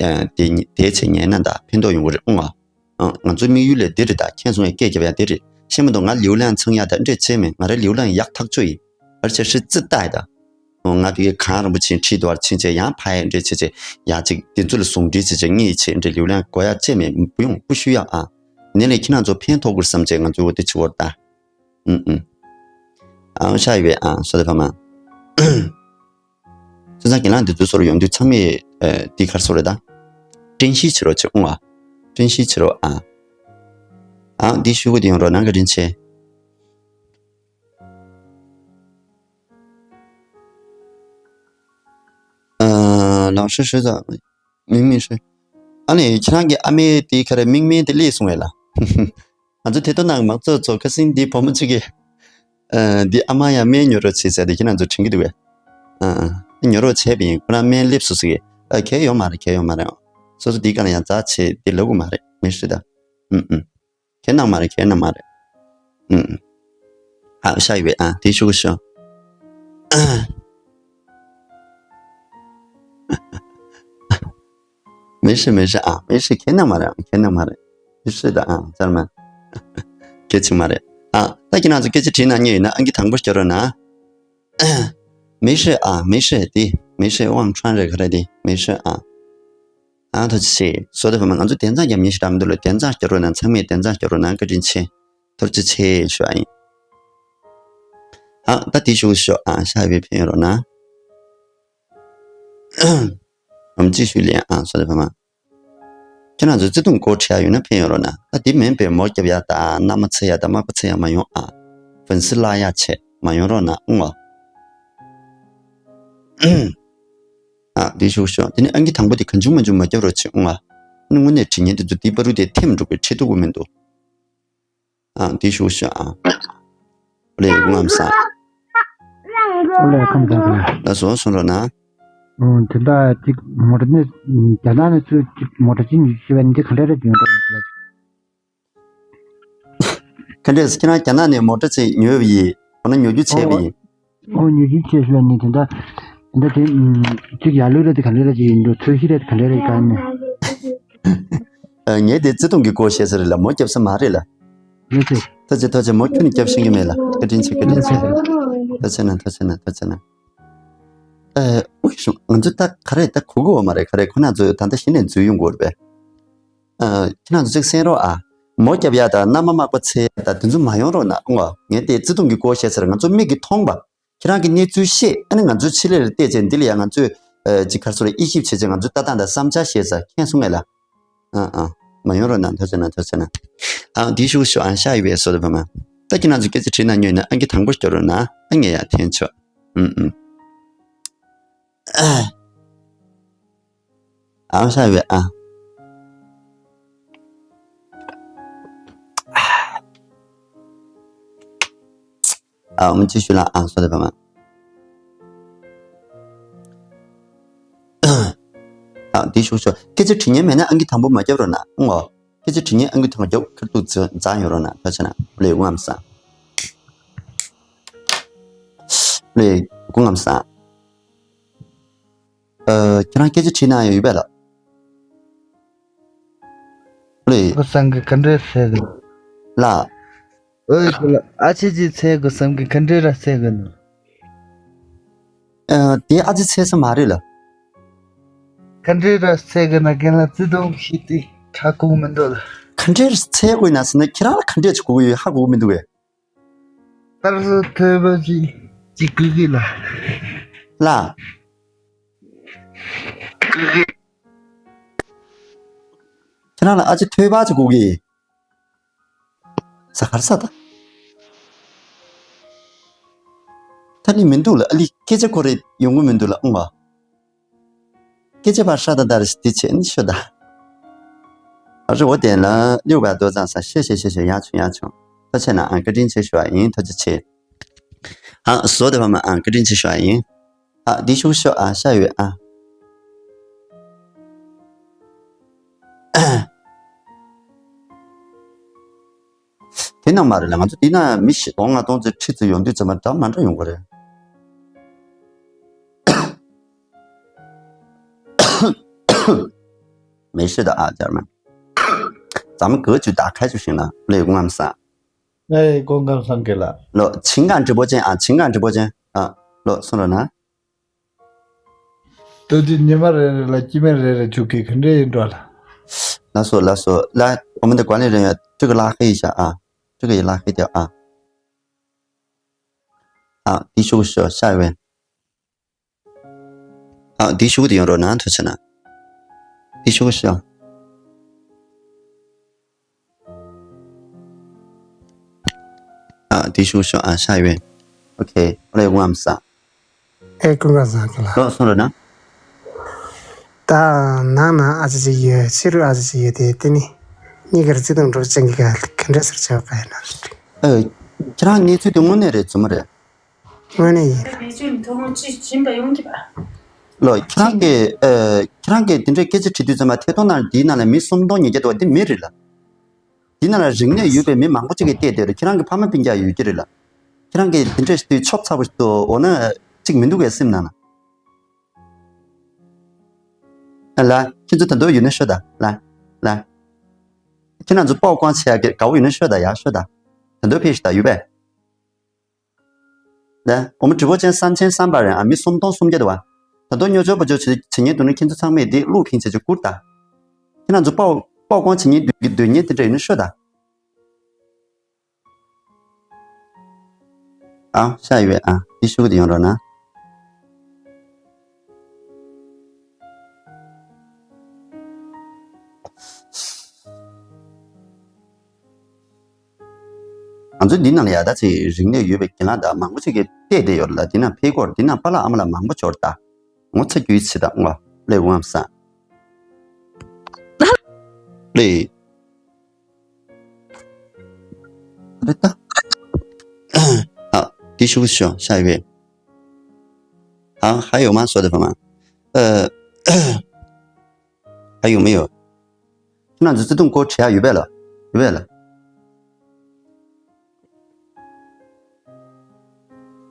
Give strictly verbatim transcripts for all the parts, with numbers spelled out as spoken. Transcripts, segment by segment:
ཨ་དེ་དེའི་ཆེད་ཉན་ན་ད་ཕན་ཐོགས་ཡོང་གི་རེད་ཨང་། ཨ་ང་ཚོའི་དམིགས་ཡུལ་ལས་འདི་རེད། ད་ཁྱེད་ཚོ་ཡང་སྐད་རྒྱབ་ཡ་དེ་རེད། ཤེས་མི་འདུག་ང་ལིའུ་ལན་ཚང་ཡ་ད་འདྲས་བྱས་མེད། ང་རའི་ལིའུ་ལན་ཡག་ཐག་ཆོད་ཡིན། བར་ཆད་ཧྲི་ཙི་ལྟ་ཡ་ད། ང་དེ་གའི་གངས་རིན་པོ་ཆེའི་ཁྲིད་དུ་བར་ཕྱིན་བྱས་ཡང་ཕ་ཡ་འདྲས་བྱས་བྱས་ཡ་གཅིག་དེ་ཚོ་ལ་ཟུང་འབྲེལ་བྱས་བྱས་ངེད་ཡི་ཆེད་འདྲས་ལིའུ་ལན་དགོས་ཡ་བྱས་མེད། བུ་ཡོང་བུ་ཤུ་ཡ་ཨ། ནས་ལས་ཁྱེད་རང་ཚོ་ཕན་ཐོགས་དགོས་བསམ་བྱས་ང་ཚོའི་འོ་དེ་བྱེད་འོར་ད། ཨུམ་ཨུམ། ཨང་ཤ་ཡི་བས་ཨང་སོ་དེ་ཕ་མ། སོ་ཚང་གི་ལང་དེ་ཚོ་སོར་ཡོང་དུས་ཚང་མས་ཨ་དེ་གར་སོ་རེད་ད། བཀྲིན་ཤིས་བྱེད་རོགས་བྱེད་ཨུང་ཨ། བཀྲིན་ཤིས་བྱེད་རོགས་ཨ། ཨང་དེ་ཤུ་གུ་དེ་ཡོང་རོགས་ནང་གི་རིན་ཆེ། ཨ་ལང་ཧྲི་ཧྲི་ཙང་མིང་མིང་ཧྲི། ཨ་ནི་ཁྱེད་རང་གི་ཨ་མའི་དེ་ག་རེ་མིང་མིང་དེ་ལས་སོང་བས་ལ། ང་ཚོ་དེ་ལྟར་ནང་མང་ཚོགས་ཚོ་ཁ་སིང་འདི་བུ་མོ་གཅིག་གིས། ཨ་འདི་ཨ་མ་ཡང་སྨན་ཉོ་རོགས་བྱེད་ཟེར་ཏེ་ཁྱེད་རང་ཚོ་དྲན་གྱི་འདུག་གས། ཨ་ཨ་ཉོ་རོགས་བྱས་པ་ཡིན། ཁོ་རང་སྨན་སླེབས་སོང་ཟེར་གི། ཨ་གལ་ཡོད་མ་རེད། གལ་ཡོད་མ་རེད། སོ་སོ་འདི་ག་ལ་ཡང་རྩ་ཆེ་འདི་ལབ་དགོས་མ་རེད། མི་ཤི་ད། ཨུམ་ཨུམ། གལ་གནང་མ་རེད། གལ་གནང་མ་རེད། ཨུམ་ཨུམ། ཨ་ཤ་ཡི་བས་ཨ་དེ་ཤུ་གུ་ཤོ། མི་ཤི་མི་ཤི་ཨ་མི་ཤི། ཁྱེད་ན་མ་རེད། ཨ་ཁྱེད་ན་མ་རེད། མི་ཤི་ད་ཨ་ཙར་མ། སྐད་ཆ་མ་རེད། ཨ་ད་ཁྱེད་རང་ཚོ་སྐད་ཆ་དྲིས་ན་ཉེ་ཡིན་ན་ཨང་ཀི་དང་པོ་སྐྱོར་རོགས་གནང་། མི་ཤི་ཨ་མི་ཤི་དེ་མི་ཤི་དབང་ཁྲང་རེད་ག་རེ་དེ་མི་ཤི་ཨ། ཨ་ཐུགས་རྗེ་ཆེ། བཟོ་ལྟ་བུ་མ་ང་ཚོ་དན་ཚང་རྒྱབ་ཉེ་ཞིག་འདྲ་མི་འདུག་ལ། དན་ཚང་སྐྱོར་རོགས་གནང་། ཚང་མས་དན་ཚང་སྐྱོར་རོགས་གནང་། བཀའ་དྲིན་ཆེ། ཐུགས་རྗེ་ཆེ་ཞུ་ཨ་ཡིན། ཨ་ད་དེ་ཞུ་ཞུ་ཨ་ཤ་བའི་ཕན་ཡོད་རོགས་གནང་། ཨམ་ཅི་ཞུ་ལེ་ཨ་སོ་ལེ་ཕ་མ། ཁྱེད་རང་ཚོ་བརྩེ་དུང་སྐོར་ཁྲིད་ཡ་ཡོད་ན་ཕན་ཡོད་རོགས་གནང་། ད་དེ་མིན་པའི་མོ་རྒྱབ་ཡ་ད་མནའ་མ་འཚེ་ཡ་ད་མག་པ་འཚེ་ཡ་མ་ཡོང་ཨ། ཕན་སི་ལ་ཡ་ཆེ་མ་ཡོང་རོགས་གནང་ཨང་ཨོ། ཨ་དེ་ཞུ་ཞུ་དེ་ནི་ཨང་ཀི་དང་པོ་དེ་གང་བྱུང་མ་བྱུང་མ་རྒྱབ་རོགས་བྱེད་ཨང་ཨ། ནི་དངོས་གནས་དྲི་ཉན་དེ་ཚོ་དེ་པ་རུ་དེ་ཐེམ་འགྲོ་གི་ཁྲི་ཐུག་གུ་མི་འདུག་ཨ་དེ་ཞུ་ཞུ་ཨ། ཨོ་ལེ་སྐུ་ངམ་ས། ཨོ་ལེ་ཁམས་བཟང་གི། ད་སོང་སོང་རོགས་གནང་། ཨོ་དེ་འདྲ་ཅིག་མོ་ཊ་ནས་རྒྱ་ནག་ནས་ཚུར་ཅིག་མོ་ཊ་ཅིག་ཉོ་ཤེས་པ་འདི་ག་འདྲ་རེད་ཡོང་འདྲ་ཡོད་ལ། ག་འདྲས་ཁྱེད་རང་རྒྱ་ནག་ནས་མོ་ཊ་ཅིག་ཉོས་པ་ཡིན། འོ་ན་ཉོ་རྒྱུ་བྱས་པ་ཡིན། ཨོ་ཉོ་རྒྱུ་བྱས་ཤེས་པ་ནི་དེ་འདྲ། དེ་འདྲ་དེ་ཅིག་ཡར་ལུས་རེད་དེ་ག་འདྲ་རེད་ཅིག་ཡིན་འགྲོ། ཚོས་གཞི་རེད་ག་འདྲ་རེད་ག་ནས། ངས་དེ་བརྩེ་དུང་གི་སྐོར་བཤད་ས་རེད་ལ། མོ་རྒྱབ་ས་མ་རེད་ལ། ཡོད་ཚེ། ཐུགས་རྗེ་ཐུགས་རྗེ། མོ་ཁྱོད་ནི་རྒྱབ་ཤེས་ཀྱི་མེད་ལ། བཀའ་དྲིན་ཆེ་བཀའ་དྲིན་ཆེ། ཐུགས་རྗེ་གནང་ཐུགས་རྗེ་གནང་ཐུགས་རྗེ་གནང་། ཨེ་ཨུ་ཞུ་ང་ཚོ་ད་ག་རེ་ད་གོ་གི་ཡོད་མ་རེད། ག་རེ་ཁོ་ན་ཚོ་ད་ལྟ་གཞི་ནས་འཛུལ་ཡོང་དགོས་རེད་པས། ཨ་ཁྱེད་རང་ཚོ་ཅིག་གསན་རོགས་ཨ། མོ་རྒྱབ་ཡ་ད་མནའ་མ་མག་པ་འཚེ་ཡ་ད་དེ་ཚོ་མ་ཡོང་རོགས་གནང་ཨང་། ངས་དེ་བརྩེ་དུང་གི་སྐོར་བཤད་ས་རེད། ང་ཚོ་མིག་གིས་མཐོང་པ། ཁྱེད་རང་གི་གནས་ཚུལ་ཤེས། ཨ་ནི་ང་ཚོའི་ཆེད་ལས་ལ་བལྟས་བྱས་འདི་ལ་ཡང་ང་ཚོས་ཨ་ཅིག་ག་རེ་ཟེར་དབྱེ་ཞིབ་བྱས་བྱས་ང་ཚོའི་ལྟ་སྟངས་དང་བསམ་འཆར་བཤད་ས་མཁྱེན་སོང་ངས་ལ། ཨ་ཨ། མ་ཡོང་རོགས་གནང་། ཐུགས་རྗེ་གནང་ཐུགས་རྗེ་གནང་། ཨ་འདི་ཞུ་ཞུ་ཨ་ཤ་ཡི་བས་སོ་དེ་བ་མ། ད་ཁྱེད་རང་ཚོ་སྐད་ཆ་དྲིས་ན་ཉོས་ན་ཨ་ཀི་དང་པོ་སྐྱོར་རོགས་གནང་། ཨ་ངས་ཡ་འཐེན་ཆོག་ཨུམ་ཨུམ། ཨ་ཤ་ཡི་བས་ཨ། ཨ་ཨུམ་ཅི་ཞུ་ལ་ཨ་སོ་དེ་བ་མ། ཨ་འདི་ཞུ་ཞུ་སྐད་ཆ་དྲི་མཁན་མེད་ན་ཨང་ཀི་དང་པོ་མ་རྒྱབ་རོགས་གནང་ཨང་ཨོ། སྐད་ཆ་དྲི་མཁན་ཨང་ཀི་དང་པོ་རྒྱབ་ཁར་ཐུག་འཛ་འཛག་ཡོང་རོགས་གནང་། ཐུགས་རྗེ་གནང་། ལེ་སྐུ་ངམ་ས། ལེ་སྐུ་ངམ་ས། ཨ་ཁྱེད་རང་སྐད་ཆ་དྲིས་ན་ཡང་ཡོད་པས་ལགས། ལེ། སྐུ་སངས་གི་ག་འདྲས་ཟེར་གི། ལགས། ཨོ་ཡ་ལ་ཨ་ཅེ་ཅེ་ཚེ་སྐུ་སངས་གི་ག་འདྲས་ར་ཟེར་གི་ནོ། ཨ་དེ་ཨ་ཅེ་ཚེ་ས་མ་རེད་ལ། ག་འདྲས་ར་ཟེར་གི་ན་རྒན་ལགས་བརྩེ་དུང་ཞིག་དེ་ཧ་གོ་གི་མི་འདུག་ལ། ག་འདྲས་ཚེ་དགོས་ན་ཟེར་ན་ཁྱེད་རང་ལ་ག་འདྲས་ཅིག་གོ་གི་ཡོད་ཧ་གོ་གི་མི་འདུག་གས། ད་རུང་ཐོས་པ་ཅིག་ཅིག་དགོས་ཀྱི་ལ། ལ། ཁྱེད་རང་ལ་ཨ་ཅེ་ཐོས་པ་ཅིག་དགོས་ཀྱི། ས་གར་ས་ད། ད་ནི་མི་འདུག་ལ། ཨ་ལི་སྐད་ཆ་ཁོ་རེ་ཡོང་གི་མི་འདུག་ལ་ཨང་བ། སྐད་ཆ་པར་ཧྲ་ད་ད་རེ་སྟི་ཆེ་ནི་ཤོ་ད། ཨ་རི་འོ་དེ་ལ་ལིའུ་ག་རྡོ་ཚང་ས་ཤེ་ཤེ་ཤེ་ཤེ་ཡ་ཆུང་ཡ་ཆུང་། ཐུགས་རྗེ་གནང་ཨང་། བཀའ་དྲིན་ཆེ་ཞུ་བ་ཡིན། ཐུགས་རྗེ་ཆེ། ཨ་བཟོ་དེ་བ་མ་ཨང་། བཀའ་དྲིན་ཆེ་ཞུ་བ་ཡིན། ཨ་འདི་ཤུགས་ཤོ་ཨ་ཤ་ཡོད་ཨ། དེ་ནང་མ་རེད་ལ། ང་ཚོ་འདི་ན་མི་བཞི་སྟོང་ལྔ་སྟོང་ཙམ་ཁྲི་ཙམ་ཡོང་དུས་ཙམ་པ་འདྲ་མ་འདྲ་ཡོང་གི་རེད། 没事的啊，家人们。咱们格局打开就行了，内功暗散。哎，功刚上给了。 ལོ། 情感直播间啊，情感直播间啊。 ལོ། 送了呢。 ལྟོས་དུས་ཉི་མ་རེ་རེ་ལ་སྐྱེ་དམན་རེ་རེ་བཅུག་གི་ག་འདྲ་ཡིན་འགྲོ་ལ། 老师，老师，来，我们的管理人员，这个拉黑一下啊，这个也拉黑掉啊。 ཨ། དེ་ཤོག་ཤོག། 下一位。 ཨ། དེ་ཤོག་དེ་ཡོང་རོགས་གནང་། ཐུགས་རྗེ་གནང་། དེ་ཤོག་ཤོག། ཨ། དེ་ཤོག་ཤོག། ཨ། 下一位。 OK，我来问一下。 ཨེ། ཀུན་དགའ་བཟང་གི་ལ། ལོ། གསུང་རོགས་གནང་། ད་ནང་ན་ཨ་ཅེ་ཅིག་ཡོད། ཕྱི་རུ་ཨ་ཅེ་ཅིག་ཡོད་དེ། དེ་ནི་གཉིས་ཀར་བརྩེ་དུང་འགྲོ་ཅན་གྱི་ག་ག་འདྲ་སེ་བྱེད་པ་ཡིན་ན། ཨ། ཁྱེད་རང་གནས་ཚུལ་དེ་དངོས་གནས་རེད། རྫུན་མ་རེད། དངོས་གནས་ཡིན། བེད་སྤྱོད་མི་ཐུབ་ཁུངས་ཅི་བྱིན་པ་ཡོང་གི་པ། ལོ། ཁྱེད་རང་གིས། ཨ། ཁྱེད་རང་གིས་དེ་འདྲའི་སྐད་ཆ་དྲིས་དུས་ཙམ་པ་ཐད་གཏོང་ནང་དེའི་ནང་ལ་མི་སུམ་སྟོང་ཉིས་བརྒྱ་འདུག་པ། དེ་མི་རེད་ལ། དེ་ནང་ལ་རིག་གནས་ཡོད་པའི་མི་མང་པོ་ཅིག་གིས་བལྟས་བསྡད་རེད། ཁྱེད་རང་གི་ཕ་མ་སྤུན་ཀྱག་ཡོད་ཀྱི་རེད་ལ། ཁྱེད་རང་གིས་དེ་འདྲ་ཞིག་དུས་ཆོབ་ཚ་པོ་ཞིག་ཏུ་འོ་ན་ཅིག་མི་འདུག་གས་སེམས་ནང་ལ། ལ། ཁྱེད་ཚོ་ད་དུང་ཡོད་ན་ཤོད་ད། ལ། ལ། ཁྱེད་རང་ཚོ་པའོ་ཀོང་བྱེད་ཡག་གི་དགའ་བོ་ཡོད་ན་ཤོད་ད་ཡ། ཤོད་ད། ད་དུང་ཕེབས་ཤིག་ད། ཡོད་པས། ལ། 我们直播间三千三百人啊，མི་སུམ་སྟོང་སུམ་བརྒྱ་འདུག་པ། ད་དུང་ཉོ་ཆོག་པོ་ཆོག་བྱེད་བྱེད་ཉན་འདུག་ན་ཁྱེད་ཚོ་ཚང་མས་འདི་ལུག་ཕིང་བྱེད་ཆོག་བསྐུར་ད། ཁྱེད་རང་ཚོ་པའོ་པའོ་ཀོང་བྱེད་ཉན་འདུག་གི་འདོད་ཉན་དེ་འདྲ་ཡོད་ན་ཤོད་ད། ཨ། 下一位啊， དེ་ཤོག་དེ་ཡོང་རོགས་གནང་། 。ང་ཚོ་འདི་ནང་ལ་ཡ་ད་ཅིག་རིག་གནས་ཡོད་པའི་རྒན་ལགས་དང་མང་པོ་ཅིག་གིས་བལྟས་བསྡད་ཡོད་ལ། འདི་ན་ཕེབས་སྐོར་འདི་ན་པཱ་ལགས་ཨ་མ་ལགས་མང་པོ་འབྱོར་ད། ངོ་ཚ་རྒྱུའི་ཚིག་དང་ངོ་ལེ་འུ་ཨམ་སང་ལེ། རེད་ད། ཨ། དེ་ཤུགས་ཤོ་下一位། 啊，还有吗？说的朋友们，呃，还有没有？ ཁྱེད་རང་ཚོ་བརྩེ་དུང་སྐོར་བྲིས་ཡག་ཡོད་པས་ལ། ཡོད་པས་ལ།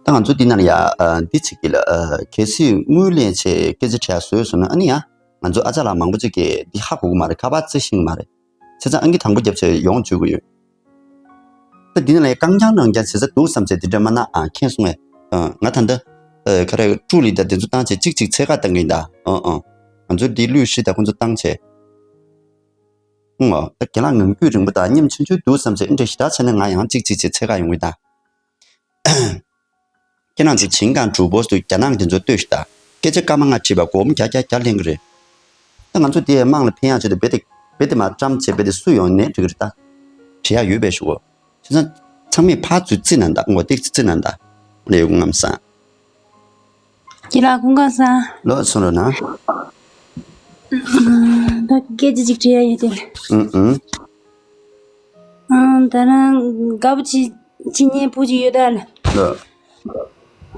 ད་ང་ཚོ་འདི་ནང་ལ་ཡ། ཨ། འདི་བྱེད་ཀྱི་ལ། ཨ། གལ་སྲིད་དངུལ་ལེན་ཆེད་སྐད་ཆ་དྲི་ཡག་བཟོས་སོང་ན། ཨ་ནི་ཡ། ང་ཚོ་ཨ་ཅག་ལགས་མང་པོ་ཅིག་གིས་འདི་ཧ་གོ་གི་མ་རེད། ཁ་པར་རྩེ་ཤེས་ཀྱི་མ་རེད། བྱས་ཙང་ཨང་ཀི་དང་པོ་བརྒྱབ་བྱས་ཡོང་བཅུག་གི་ཡོད། ད་འདི་ནང་ལ་ཡ་རྐང་རྐྱང་རྐང་རྐྱང་བྱེད་ས་འདུག་བསམ་བྱས་འདི་འདྲ་མ་གནང་ཨ། མཁྱེན་སོང་ངས། ཨ། ང་ད་ལྟ། ཨ། ག་རེ་ཀྲུའུ་ལི་དང་དེ་ཚོ་བཏང་བྱས་གཅིག་གཅིག་འཚོལ་ག་བཏང་གི་ཡིན་ད། ཨ། ཨ། ང་ཚོ་འདི་ལུས་ཧྲི་དང་ཁོ་ཚོ་བཏང་བྱས། ཨང་། ད་རྒན་ལགས་ངང་རྒྱུད་རིང་པོ་དང་སྙེམས་ཆུང་ཆུང་འདུག་བསམ་ཚེ་འདི་འདྲ་ཞེ་དྲག་བྱས་ན་ང་ཡང་གཅིག་གཅིག་བྱས་འཚོལ་ག་ཡོང་གི་ད། ཁྱེད་རང་ཚོ་情感主播ཚོ་རྒྱ་ནག་དེ་ཚོ་ལྟོས་ཤིག་ད། སྐད་ཆ་སྐར་མ་ལྔ་དྲིས་པ་སྒོར་མོ་བརྒྱ་བརྒྱ་བརྒྱ་ལེན་གི་རེད། ད་ང་ཚོ་དེ་དམངས་ལ་ཕན་ཡག་ཆེད་དུ་རྦད་དེ་རྦད་དེ་མར་བཀྲམ་བྱས་རྦད་དེ་སུ་ཡོང་ནས་འགྲིག་གི་རེད་ད། དྲི་ཡག་ཡོད་པའི་ཞུ་གོ། བྱས་ཙང་ཚང་མས་ཕར་ཚུར་རྩི་ན་ད། ངོ་ཏིག་ཙི་རྩི་ན་ད། ལས་ཡོང་ངམ་སང་། ཁྱེད་ལ་ཁོང་ཁ་སང་། ལོ་སོང་རོགས་གནང་། ད་སྐད་ཆ་ཅིག་དྲི་ཡག་ཡོད་དེ། ཨུང་ཨུང་། ཨང་། ད་རང་དགའ་པོ་ཅིག་ཅིག་ཉན་བུ་ཅིག་ཡོད་ད་ལ། ལོ།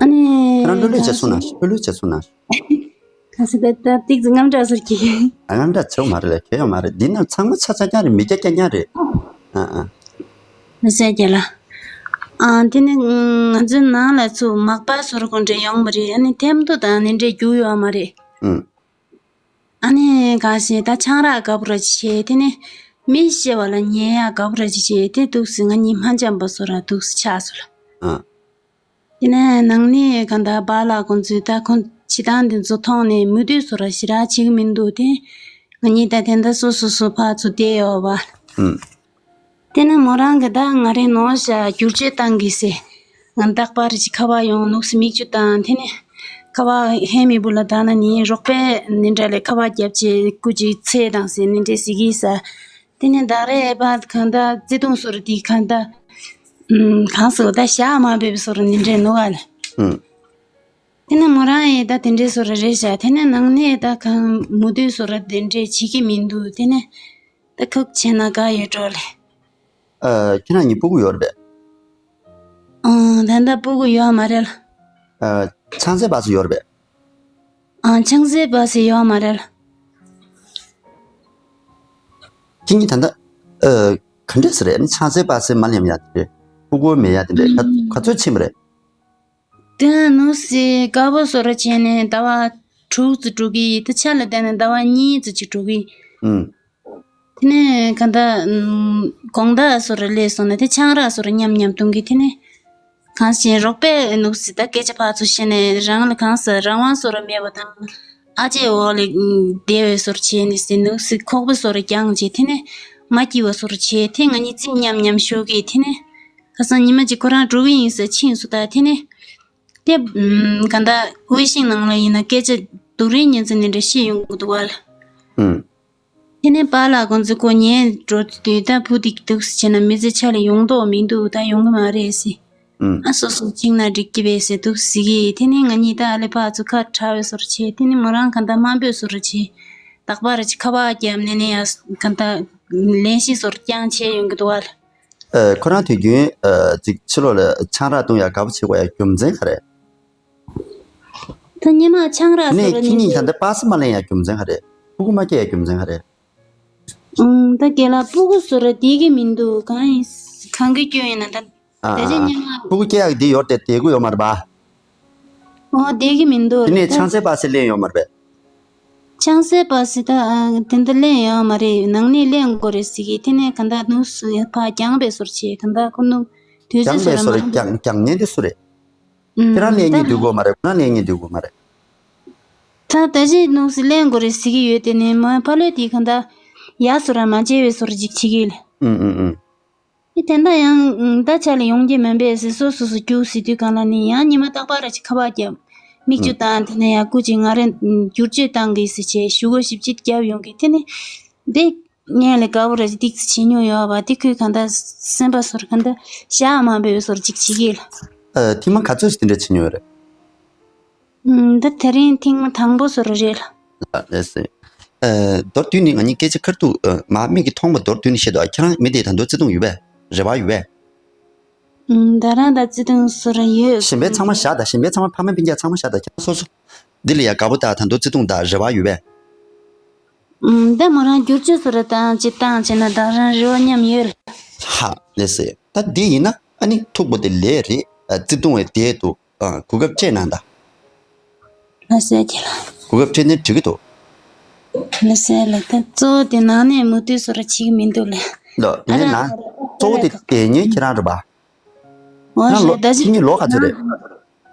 ཨ་ནི་ཁྱེད་རང་ལྷོད་ལྷོད་བྱས་སོང་ན། ལྷོད་ལྷོད་བྱས་སོང་ན། ག་ས་ད་ད་ཏིག་ཙི་དངངས་སྐྲག་ཟེར་གྱི། ཨ། དངངས་སྐྲག་བྱེད་མ་རེད་ལ། གལ་ཡོད་མ་རེད། འདི་ནང་ཚང་མ་ཆ་ཆ་རྐྱང་རེད། མི་སྐྱ་སྐྱ་རྐྱང་རེད། ཨ་ཨ། མི་ཟེར་རྒྱ་ལ། ཨ། དེ་ནི་ང་ཚོའི་ནང་ལ་ཚུར་མག་པ་ཟོར་གོ་འདྲ་ཡོང་བ་རེད། ཨ་ནི་ཐེམ་ཐོ་དང་ནི་འདྲ་རྒྱུག་ཡོད་མ་རེད། ཨུང་། ཨ་ནི་ག་ཞེ་ད་ཆང་རག་དགའ་པོ་ར་ཅིག་བྱས། དེ་ནི་མི་བཤད་པ་ལ་ཉན་ཡག་དགའ་པོ་ར་ཅིག་བྱས། དེ་འདུག་སེ་ང་གཉིས་མ་འཇམ་པ་ཚོ་ར་འདུག་སེ་ཆགས་སོང་ལ། ཨ། དེ་ནས་ནང་ནས་གང་ལྟར་པཱ་ལགས་ཁོང་ཚོས་ད་ཁོང་བྱེད་སྟངས་འདི་ཚོ་མཐོང་ནས་མོས་མཐུན་བཟོ་འདྲ་ཞེ་དྲག་བྱེད་ཀྱི་མི་འདུག་དེ་ང་གཉིས་ད་དེ་འདྲ་སོ་སོ་སོ་ཕར་ཚུར་བསྡད་ཡོད་པ། ཨུམ། དེ་ནས་མོ་རང་གིས་ད་ང་རེ་ནོར་བཞག་བསྒྱུར་བཅོས་བཏང་གི་ཟེར། ང་རྟག་པར་ཅིག་ཁ་པར་ཡོང་ནུག་སེ་མིག་ཆུ་བཏང་། དེ་ནས་ཁ་པར་ཧེ་མི་བུ་ལ་ད་ན་ནི་རོགས་པས་ནི་འདྲ་ལས་ཁ་པར་བརྒྱབ་བྱས་སྐུ་ཅིག་ཚེ་དང་ཟེར་ནི་འདྲ་ཟེར་གི་ས། དེ་ནས་བདག་རེ་ཨེ་ཕ་གང་ལྟར་བརྩེ་དུང་ཟེར་དེ་གང་ལྟར། ཨུམ། གང་ཟེར་ད་བཞག་མ་ཕོད་པའི་ཟེར་ནི་འདྲ་ནོ་ག་ལ། ཨུམ། དེ་ནས་མོ་རང་ཨེ་ད་དེ་འདྲའི་ཟེར་རེད་བཞག་དེ་ནས་ནང་ནས་ད་གང་མོས་མཐུན་ཟེར་དེ་འདྲའི་བྱེད་ཀྱི་མི་འདུག་དེ་ནས་ད་ཁུག་བྱས་ན་དགའ་ཡོད་འགྲོ་ལེ། ཨ། ཁྱེད་རང་གཉིས་སྤུ་གུ་ཡོད་རེད་པས། ཨང་། ད་ལྟ་སྤུ་གུ་ཡོད་མ་རེད་ལ། ཨ། ཆང་རྫས་སྤགས་ཚོ་ཡོད་རེད་པས། ཨང་། ཆང་རྫས་སྤགས་ཚོ་ཡོད་མ་རེད་ལ། ཁྱེད་གཉིས་ད་ལྟ། ཨ། ག་འདྲས་ཟེར་རེད། ཆང་རྫས་སྤགས་ཚོ་མ་ལེན་ཡག་དེ་འདྲས། སྤུ་གུ་མེད་ཡག་དེ་འདྲས། ག་ག་ཚོད་ཕྱིན་པ་རེད། དེ་ནུ་སི་དགའ་པོ་བཟོ་འདྲ་བྱས་ནས་ཟླ་བ་ དྲུག་ཙམ་འགྲོ་གི། དེ་ཆ་ལ་བལྟས་ན་ཟླ་བ་གཉིས་ཙམ་ཅིག་འགྲོ་གི། ཨུམ། དེ་ནས་ག་ད་ཨུམ་དགོང་དག་སོ་ར་སླེབས་སོང་ན་དེ་ཆང་རག་སོ་ར་མཉམ་མཉམ་འཐུང་གི། དེ་ནས་གང་ཞིག་རོགས་པས་ནུག་སི་ད་སྐད་ཆ་ཕར་ཚུར་བཤད་ནས་རང་ལ་གང་ཟག་རང་དབང་སོ་ར་མེད་པ་དང་། ཨ་ཅེ་འོག་ལ་ཨུམ་བསྡད་པའི་སོ་ར་བྱས་ནས་སི་ནུག་སི་ཁོག་པ་སོ་ར་བརྒྱངས་བྱས། དེ་ནས་མ་སྐྱིད་པ་སོ་ར་བྱས། དེ་ང་གཉིས་རྩིས་མཉམ་མཉམ་ཤོར་གི། དེ་ནས་ཁ་སང་ཉི་མ་གཅིག་ཁོ་རང་འགྲོ་གི་ཡིན་ཟེར་ཕྱིན་སོང་། ད་དེ་ནས་དེ་ཨུམ་ག་ད་ཝེ་ཤིང་ནང་ལ་ཡིན་ན་སྐད་ཆ་སྡུག་རིང་ཉིན་ཙམ་ནས་འདྲ་བཤད་ཡོང་གི་འདུག་བ་ལ། ཨུམ། དེ་ནས་པཱ་ལགས་ཁོང་ཚོ་ཁོ་ཉལ་འགྲོ་དུས་ད་བུ་དེ་འདུག་སེ་བྱས་ན་མི་ཚེ་ཆ་ལ་ཡོང་མདོག་མི་འདུག་ད་ཡོང་གི་མ་རེད་ཟེར། ཨུམ། ཨ་སོ་སོ་ཕྱིན་ན་འགྲིག་གི་རེད་ཟེར་འདུག་ཟེར་གི། དེ་ནས་ང་གཉིས་ད་ཨ་ལེ་ཕར་ཚུར་ཁ་བྲལ་བའི་སོར་བྱས། དེ་ནས་མོ་རང་ག་ད་དམའ་འབེབས་སོར་བྱས། རྟག་པར་ཅིག་ཁ་པར་བརྒྱབ་ནས་ནས་ཡ་ག་ད་ལན་གཤིས་སོར་རྐྱང་བྱས་ཡོང་གི་འདུག་བ་ལ། ཨ། ཁོ་རང་དུས་རྒྱུན་ཨ་ཅིག་ཕྱི་ལོགས་ལ་ཆང་རག་བཏུང་ཡག་དགའ་པོ་བྱེད་དགོས་ཡག་རྒྱུ་མཚན་ག་རེད། ད་སྔོན་མ་ཆང་རག་ནས་སོ་ར་ཁྱེད་ཉིད་ཉལ་ད་ལྟ་པ་སེ་མ་ལེན་ཡག་རྒྱུ་མཚན་ག་རེད། ཕྲུ་གུ་མ་སྐྱེ་ཡག་རྒྱུ་མཚན་ག་རེད། ཨང་། ད་རྒན་ལགས་ཕྲུ་གུ་སོ་ར་བསྡད་ཀྱི་མི་འདུག་གང་ཡིན་གང་གི་སྐྱོན་ཡིན་ན་ད། ཨ་ད་ཅི་ཨ་སྔོན་མ། ཕྲུ་གུ་སྐྱེ་ཡག་འདི་ཡོད་དེ་བསྡད་ཀྱི་ཡོད་མ་རེད་པ། ཨོ་བསྡད་ཀྱི་མི་འདུག་དེ་ནས་ད་ཆང་སའི་པ་སེ་ལེན་ཡོད་མ་རེད་པས། ཆང་སའི་པ་སེ་ད་ཨ་དེ་འདྲ་ལེན་ཡོད་མ་རེད། ནང་ནས་ལེན་དགོས་རེད་ཟེར་གི། དེ་ནས་ག་ད་ནུ་སུ་ཡ་ཕ་རྒྱང་པའི་སོར་བྱས་ག་ད་ཁོ་ནུ་དུས་ཚོད་རྒྱང་སོ་པའི་ར་སོར་མ་འདུག་རྒྱང་རྒྱང་ཉེན་དེ་སུ་རེད། ཁྱེད་རང་ལེན་ཉེན་འདུག་གོ་མ་རེད། ཁོ་རང་ལེན་ཉེན་འདུག་གོ་མ་རེད། ད་ད་ཅི་ནུག་སི་ལེན་དགོས་རེད་ཟེར་གི་ཡོད། དེ་ནས་མ་ཕ་ལོས་དེ་ག་ད་ཡ་སོ་ར་མ་བྱས་པའི་སོར་ཅིག་བྱེད་གི་ལ། ཨུ་ཨུ་ཨུ། ཨེ་དེ་འདྲ་ཡང་ད་ཆ་ལ་ཡོང་གི་མིན་པས་ཟེར་སོ་སོ་སོ་རྒྱུགས་ཟེར་དུས་གང་ལ་ནི་ཡང་ཉི་མ་རྟག་པར་ར་ཅིག་ཁ་པར་བརྒྱབ། མིག་ཆུ་བཏང་། དེ་ནས་ཡང་སྐུ་མཁྱེན་ང་རེ་བསྒྱུར་བཅོས་བཏང་གི་ཟེར་བྱས་ཞུ་སྒོ་ཞིབ་དཔྱད་བརྒྱབ་ཡོང་གི། དེ་ནས་འདི་ངས་ལས་དགའ་བོ་ར་ཅིག་ཏིག་ཙི་བྱེད་མྱོང་ཡོད་པ་དེ། ཁོས་གང་ལྟར་སེམས་པ་སོར་གང་ལྟར་བཞག་མ་འབེབས་སོར་ཅིག་བྱེད་ཀྱི་ལ། ཨ། ཐེངས་མ་ག་ཚོད་ཞིག་དེ་འདྲ་བྱེད་མྱོང་ཡོད་རེད། ཨུམ། ད་དེ་རིང་ཐེངས་མ་དང་པོ་སོར་རེད་ལ། ལགས་སེ། ཨ། མདོར་བསྡུས་ནས་ང་གཉིས་སྐད་ཆ་ཁ་ཐུག་ཨ། མ་མིག་གིས་མཐོང་བ་མདོར་བསྡུས་ནས་བཤད་དོ། ཁྱེད་རང་མི་དེ་ད་དུང་བརྩེ་དུང་ཡོད་པས། རེ་བ་ཡོད་པས། ཨུམ། ད་རང་ད་བརྩེ་དུང་སོ་ར་ཡོད། གཞན་པའི་ཚང་མ་བཞག་དང་། གཞན་པའི་ཚང་མ་ཕ་མ་སྤུན་ཀྱག་ཚང་མ་བཞག་དང་། ཁྱེད་རང་སོ་སོ་འདི་ལ་ཡ་དགའ་པོ་དང་ད་དུང་བརྩེ་དུང་དང་རེ་བ་ཡོད་པས། ཨུམ། ད་མོ་རང་བསྒྱུར་བཅོས་སོ་ར་བཏང་ཅིག་བཏང་བྱས་ན་ད་རང་རེ་བ་མཉམ་ཡོད་ལ། ཧ། ལགས་སེ། ད་འདི་ཡིན་ན་ཨ་ནི་ཐུག་པོ་དེ་ལས་རེད། ཨ། བརྩེ་དུང་བའི་དེ་འདུག་ཨ། གོ་སྐབས་སྤྲད་གནང་དང་། ལགས་སེ་རྒན་ལགས། གོ་སྐབས་སྤྲད་ན་འགྲིག་གི་འདུག་ལགས་སེ་ལགས། ད་གཙོ་བོ་དེ་ནང་ནས་མུ་མཐུད་སོ་ར་བྱེད་ཀྱི་མི་འདུག་ལགས། ལགས། ཡིན་ན་གཙོ་བོ་དེ་དེ་ཉིད་ཁྱེད་རང་རེད་པ། ཨོ་རང་ལོ་རེད། ད་ཁྱེད་ཉིད་ལོ་ག་ཚོད་རེད།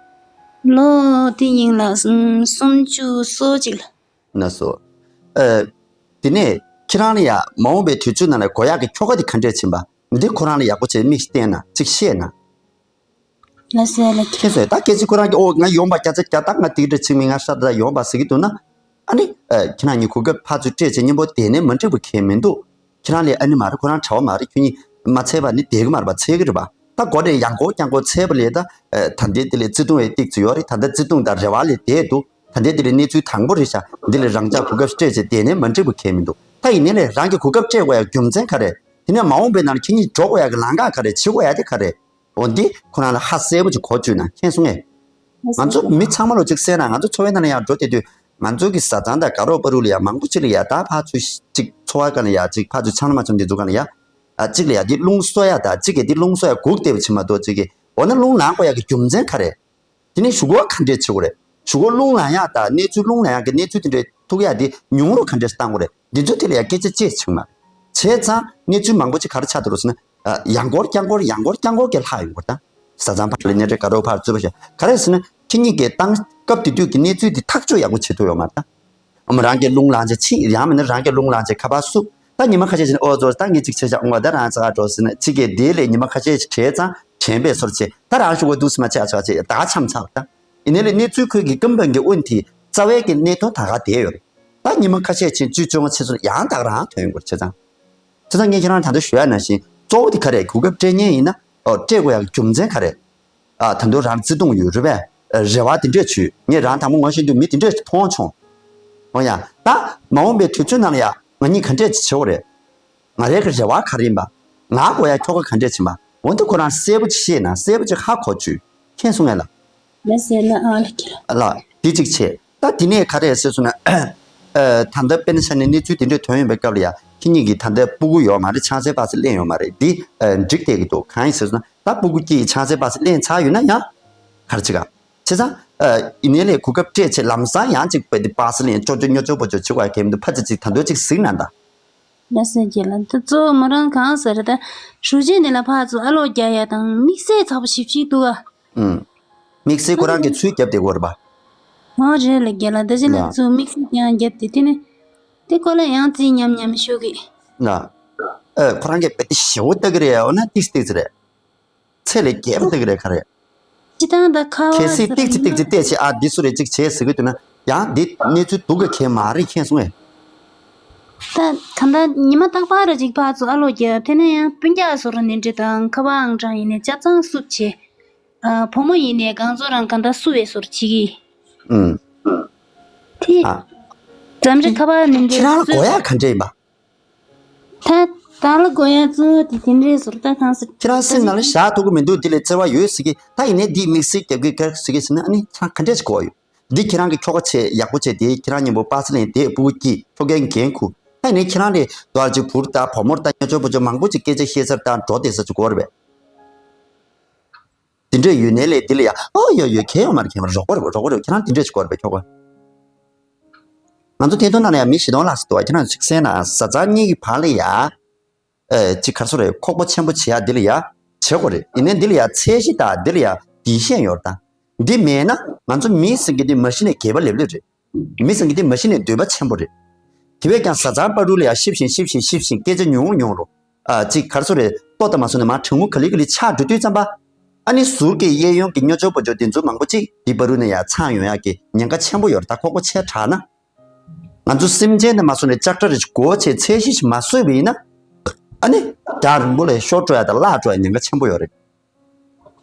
ལོ་དེ་ཡིན་ལ་སུམ་ཅུ་སོ་གཅིག་ལ། ན་སོ། ཨ། དེ་ནས་ཁྱེད་རང་ལ་ཡ་མ་འོངས་པའི་དུས་ཚོད་ནང་ལ་དགོས་ཡག་གི་ཁྱོ་ག་དེ་ག་འདྲས་ཕྱིན་པ་འདི་ཁོ་རང་ལ་ཡག་པོ་བྱས་མིག་བསྟན་ན་ཅིག་བཤད་ན། ལགས་སེ་ལགས། ཁྱེད་ཚོས་ད་སྐད་ཆ་ཁོ་རང་གིས་ཨོ་ང་ཡོང་པ་བརྒྱ་ཆ་བརྒྱ། ད་ང་དེ་འདྲ་ཕྱིན་མིན། ང་ཧྲ་ད་ཡོང་པ་ཟེར་གི་འདུག་ན། ཨ་ནི་ཨ། ཁྱེད་རང་གཉིས་གོ་སྐབས་ཕར་ཚུར་སྤྲད་བྱས་མཉམ་པོ་བསྡད་ནས་མ་འགྲིག་པ་གང་ཡང་མི་འདུག་ཁྱེད་རང་ལ་ཨ་ནི་མ་རེད། ཁོ་རང་གྲྭ་པ་མ་རེད། ཁྱོད་གཉིས་མ་འཚལ་བ་ནི་བསྡད་གི་མ་རེད་པ། འཚལ་གི་རེད་པ། ད་འགོ་ནས་ཡང་སྐོར་རྐྱང་འཁོར་འཚལ་བ་ལས་ད། ཨ། ད་ལྟའི་དེ་ལས་བརྩེ་དུང་བའི་ཏིག་ཙི་ཡོད་རེད། ད་ལྟ་བརྩེ་དུང་དང་རེ་བ་ལས་འདས་འདུག་ད་ལྟའི་དེ་ལས་གནས་ཚུལ་དང་པོ་རེད་ཤག་འདི་ལས་རང་ཅག་གོ་སྐབས་སྤྲད་བྱས་བསྡད་ནས་མ་འགྲིག་པ་གང་ཡང་མི་འདུག་ད་ཡིན་ནའི་ལས་རང་གི་གོ་སྐབས་སྤྲད་དགོས་ཡག་རྒྱུ་མཚན་ག་རེ། དེ་ནས་མ་འོངས་པའི་ནང་ལ་ཁྱེད་གཉིས་འགྲོ་དགོས་ཡག་གི་ལམ་ཁ་ག་རེ། བྱེད་དགོས་ཡག་དེ་ག་རེ། འོ་འདི་ཁོ་རང་ལ་ཧ་གསལ་པོ་ཅིག་གོ་བཅུག་ན་མཁྱེན་སོང་ངས། ང་ཚོ་མི་ཚང་མ་ལོ་ཅིག་བསད་ན་ང་ཚོ་འཚོ་བའི་ནང་ལ་ཡང་འགྲོ་བསྡད་དུས་ང་ཚོ་གི་བཟའ་ཚང་དང་དགའ་རོགས་པ་རུ་ལ་ཡང་མང་པོ་ཅིག་ལ་ཡང་ད་ཕར་ཚུར་ཅིག་འཚོ་བ་ག་ལ་ཡང་ཅིག་ཕར་ཚུར་ཆང་ལ་མ་བཅོམ་དེ་ཚོ་ག་ལ་ཡང་ཨ་ཅིག་ལ་ཡང་འདི་རླུང་གསོ་ཡ་དང་ཅིག་གིས་འདི་རླུང་གསོ་ཡ་སྒུག་བསྡད་པ་ཅིག་མ་གཏོགས་ཅིག་གིས་འོ་ན་རླུང་ལངས་དགོས་ཡ་གི་རྒྱུ་མཚན་ག་རེ། དེ་ནས་གཞུག་གུ་ག་འདྲས་བྱེད་དགོས་རེད། གཞུག་གུ་རླུང་ལངས་ཡག་དང་གནས་ཚུལ་རླུང་ལངས་ཡག་གི་གནས་ཚུལ་དེ་འདྲས་ཐུག་ཡག་དེ་ཉུང་རུ་ག་འདྲས་བཏང་དགོས་རེད། འདི་ཚོ་དེ་ལ་ཡང་སྐད་ཆ་བཅད་ཆེག་མ་བྱས་ཙང་གནས་ཚུལ་མང་པོ་ཅིག་ག་རེ་ཆགས་འདུག་ཟེར་ན། ཡང་སྐོར་རྐྱང་འཁོར་ཡང་སྐོར་རྐྱང་འཁོར་གྱི་ལྷག་ཡོང་གི་རེད་ད། བཟའ་ཚང་བར་ལ་གཉེན་འཕྲད་དགའ་རོགས་བར་རྩོད་པ་བྱས་ག་རེ་ཟེར་ན་ཁྱེད་གཉིས་ཀྱིས་ཏང་སྐབས་དེ་དུས་ཀྱི་གནས་ཚུལ་དེ་ཐག་གཅོད་ཡག་པོ་བྱེད་ཐུབ་ཡོད་མ་རེད་ད། ཨ་མ་རང་གིས་རླུང་ལངས་བྱས་ཕྱིན། ཡང་མིན་ན་རང་གིས་རླུང་ལངས་བྱས་ཁ་པར་བསུབས། ད་ཉི་མ་ཁ་ཤས་ཤིག་ནས་ཨོ་ཙོ་ད་ངས་ཅིག་བྱས་ཤག་འོ་ད་རང་ཚ་ག་འགྲོ་ཟེར་ན་ཅིག་གིས་དེའི་ལས་ཉི་མ་ཁ་ཤས་ཤིག་བྲལ་ཙང་དྲན་པའི་སོར་བྱས་ད་རང་ཞུ་བ་འདུག་སེ་མ་བྱས་ཨ་ཆ་བྱས་ད་འཆམ་ཚར་ད། ཡིན་ནའི་ལས་གནས་ཚུལ་ཁུལ་གྱི་ཀུན་སྤངས་ཀྱི་དབུ་མཐའི་རྩ་བའི་གི་གནད་དོན་ད་ག་བསྡད་ཡོད་རེད། ད་ཉི་མ་ཁ་ཤས་ཕྱིན་བཅུ་བཅོ་ལྔ་ཕྱིན་སོང་ཡང་ད་ག་རང་ཐོན་ཡོང་གི་རེད་བྱས་ཙང་། བྱས་ཙང་ངས་ཁྱེད་རང་ད་ལྟ་ཞུ་ཡ་ནང་བཞིན་གཙོ་བོ་དེ་ག་རེ་གོ་སྐབས་སྤྲད་མཁན་ཡིན་ན་ཨོ་སྤྲད་དགོས་ཡག་གི་རྒྱུ་མཚན་ག་རེ། ཨ་ད་དུང་རང་བརྩེ་དུང་ཡོད་རེད་པས། རེ་བ་དེ་འདྲས་བྱོས། ངས་རང་དང་པོ་ངོ་ཤེས་དུས་མི་དེ་འདྲས་མཐོང་བྱུང་། འོ་ཡ། ད་མ་འོངས་པའི་དུས་ཚོད་ནང་ལ་ཡ་ང་གཉིས་ག་འདྲས་ཅིག་བྱེད་དགོས་རེད། ང་རའི་གི་རེ་བ་ག་རེ་ཡིན་པ། ང་དགོས་ཡ་ཁྱོ་ག་ག་འདྲས་ཕྱིན་པ། འོ་འདི་ཁོ་རང་གསལ་པོ་ཅིག་ཤེས་ན་གསལ་པོ་ཅིག་ཧ་གོ་བཅུག་མཁྱེན་སོང་ངས་ལ། ལགས་སེ་ལགས། ཨ་ལགས་ཀྱི་ལགས། ལགས། འདི་གཅིག་བྱས། ད་འདི་ནས་ག་རེ་ཟེར་སོང་ན། ཨ་ད་ལྟ་དཔེར་ན་ཆ་ནས་གནས་ཚུལ་དེ་འདྲས་ཐོན་ཡོང་པའི་སྐབས་ལ་ཡ་ཁྱེད་གཉིས་ཀྱིས་ད་ལྟ་སྤུ་གུ་ཡོད་མ་རེད། ཆང་སའི་པ་སེ་ལེན་ཡོད་མ་རེད། འདི་ཨ་འགྲིག་བསྡད་ཀྱི་འདུག་གང་ཡིན་ཟེར་སོང་ན་ད་སྤུ་གུ་སྐྱེས་ཆང་སའི་པ་སེ་ལེན་ཚར་ཡོད་ན་ཡང་ག་རེ་བྱེད་ག་བྱས་ཙང་ ཨ། ཡིན་ནའི་ལས་གོ་སྐབས་སྤྲད་བྱས་ལམ་སང་ཡང་ཅིག་བལ་དེ་པ་སི་ལེན་ཅོ་ཅོ་ཉོ་ཅོ་པོ་ཅོ་བྱེད་དགོས་ཡ་གལ་མི་འདུག་ཕ་ཙི་ཅིག་ད་འདོད་ཅིག་གཟིགས་ན་ད། ལ་སེ་རྒྱལ་ལ་འདི་གཙོ་བོ་མོ་རང་གང་ཟེར་ད། ཧྲུའུ་ཅི་འདི་ལ་ཕར་ཚུར་ཨ་ལོ་རྒྱག་ཡ་དང་དམིགས་བསལ་ཚ་པོ་ཞིབ་ཞིག་འདུག་ཨ། ཨུམ། དམིགས་བསལ་ཁོ་རང་གིས་ཚུར་རྒྱབ་བསྡད་ཀྱི་ཡོད་རེད་པ། ཨོ་རེད་ལ་རྒྱལ་ལ་འདི་ཅི་ལ་ལ། ཚུར་དམིགས་བསལ་ཀྱང་རྒྱབ་བསྡད་དེ་ནི། དེ་ཁོ་ལ་ཡང་རྩིས་ཉམས་ཉམས་ཤོད་གི། ལ། ཨ། ཁོ་རང་གིས་བལ་དེ་ཞེ་པོ་ལྟ་གི་རེད། འོ་ན་ཏིག་ཙི་ཏིག་ཙི་རེད། ཚད་ལས་བརྒལ་བ་ལྟ་གི་རེད་ག་རེ། སྤྱི་བཏང་ད་ཁ་བ་གལ་སྲིད་ཟེར་ཏིག་ཙི་ཏིག་ཙི་བལྟས་བྱས་ཨ་འདི་སུ་རེད་ཅིག་བྱས་ཟེར་གི་འདུག་ན་ཡང་འདི་གནས་ཚུལ་སྡུག་གི་གལ་མ་རེད་མཁྱེན་སོང་ངས། ད་གང་ལྟར་ཉི་མ་རྟག་པར་ར་ཅིག་ཕར་ཚུར་ཨ་ལོ་རྒྱབ་དེ་ནས་ཡང་སྤུན་ཀྱག་སོ་ར་ནི་འདྲི་དང་ཁ་བ་ཨང་གྲངས་ཡིན་ནས་ཅ་ཚང་བསུབ་བྱས། ཨ། བུ་མོ་ཡིན་ནས་གང་ཚོ་རང་གང་ལྟར་བསུ་བའི་སོར་བྱེད་ཀྱི། ཨུམ། དེ། ཨ། འཛམ་རི་ཁ་བ་ནི་འདྲི་ཁྱེད་རང་ལ་སུ་དགོས་ཡ་ག་འདྲས་ཡིན་པ། ད་ད་ལ་དགོས་ཡ་གཙོ་བོ་དེ་དེ་འདྲའི་ཟུར་ལྟ་ཐང་ཟེར། ཁྱེད་རང་སེམས་ནང་ལ་བཞག་ཐུབ་ཀྱི་མི་འདུག་དེ་ལས་བརྩེ་བ་ཡོད་ཟེར་གི། ད་ཡིན་ནའི་འདིས་དམིགས་བསལ་རྒྱབ་ཀྱི་ག་ཟེར་གི་ཟེར་ན་ཨ་ནི་ཁྱེད་རང་ག་འདྲས་ཞིག་དགོས་ཡོད། འདི་ཁྱེད་རང་གི་ཁྱོ་ག་བྱས་ཡག་པོ་བྱས་དེ་ཁྱེད་རང་མཉམ་པོ་པ་སེ་ལེན་དེ་སྤུ་གུ་སྐྱིད་ཁྱོ་གའི་འགན་ཁུར། ད་ཡིན་ནའི་ཁྱེད་རང་ལས་དོ་ཅིག་བུར་ལྟ་བུ་མོར་ལྟ་ཉོ་ཆོག་པོ་ཆོག་མང་པོ་ཅིག་སྐད་ཆ་བཤད་ཚར་དང་འགྲོ་བསྡད་ས་ཅིག་དགོས་རེད་པས། དེ་འདྲས་ཡོད་ནའི་ལས་འདི་ལ་ཡ་ཨོ་ཡོད་ཡོད་གལ་ཡོད་མ་རེད། གལ་མ་རེད། རོགས་པ་རེད་རོགས་པ་རེད། ཁྱེད་རང་དེ་འདྲས་ཞིག་དགོས་རེད་པས་ཁྱོ་ག། ང་ཚོ་ཐད་གཏོང་ནང་ལ་ཡང་མི་བཞི་སྟོང་ལྷག་ཙམ་འདུག་ཁྱེད་རང་ཅིག་གསན་ན་བཟའ་ཚང་གཉིས་ཀྱི་བར་ལ་ཡ། ཨེ། ཅིག་ག་རེ་ཟེར་རེད། ཁོག་པ་ཆེན་པོ་བྱེད་ཡ་འདི་ལ་ཡ་བྱེད་དགོས་རེད། ཡིན་ནའི་འདི་ལ་ཡ་ཚད་གཞི་དང་འདི་ལ་ཡ་དེ་ཤེས་ཡོད་རེད་ད། འདི་མེད་ན་ང་ཚོ་མི་ཟེར་མཁན་འདི་མ་གཞི་ནས་སྒལ་པ་ལེབ་ལེབ་རེད། མི་ཟེར་མཁན་འདི་མ་གཞི་ནས་འདོད་པ་ཆེན་པོ་རེད། དེ་བས་ཀྱང་བཟའ་ཚང་བར་དུ་ལ་ཡ་ཤི་བཞིན་ཤི་བཞིན་ཤི་བཞིན་སྐད་ཆ་ཉུང་རུ་ཉུང་རུ། ཨ། ཅིག་ག་རེ་ཟེར་རེད། ལྟོ་དང་མ་སོང་ནས་མར་གྲང་མོ་ག་ལེ་ག་ལེ་ཆགས་འགྲོ་དུས་ཙམ་པ། ཨ་ནི་ཟུར་གྱི་གཡས་གཡོན་གྱི་སྨྱོ་ཆོག་པོ་ཆོག་འདི་ཚོ་མང་པོ་ཅིག་འདི་བར་དུ་ནས་ཡ་ཚང་ཡོང་ཡག་གི་ཉེན་ཁ་ཆེན་པོ་ཡོད་རེད་ད། ཁོག་པ་ཆེ་དྲགས་ན། ང་ཚོ་སེམས་ཅན་དེ་མ་སོང་ནས་ལྕགས་དྲ་རེ་ཞིག་སྒོ་ཕྱེ་ཚད་གཞི་ཞིག་མ་བཟོས་པ་ཡིན་ན། ཨ་ནི། རྒྱང་རིང་པོ་ལ་ཤོར་འགྲོ་ཡ་དང་བརླག་འགྲོ་ཡ་ཉེན་ཁ་ཆེན་པོ་ཡོད་རེད།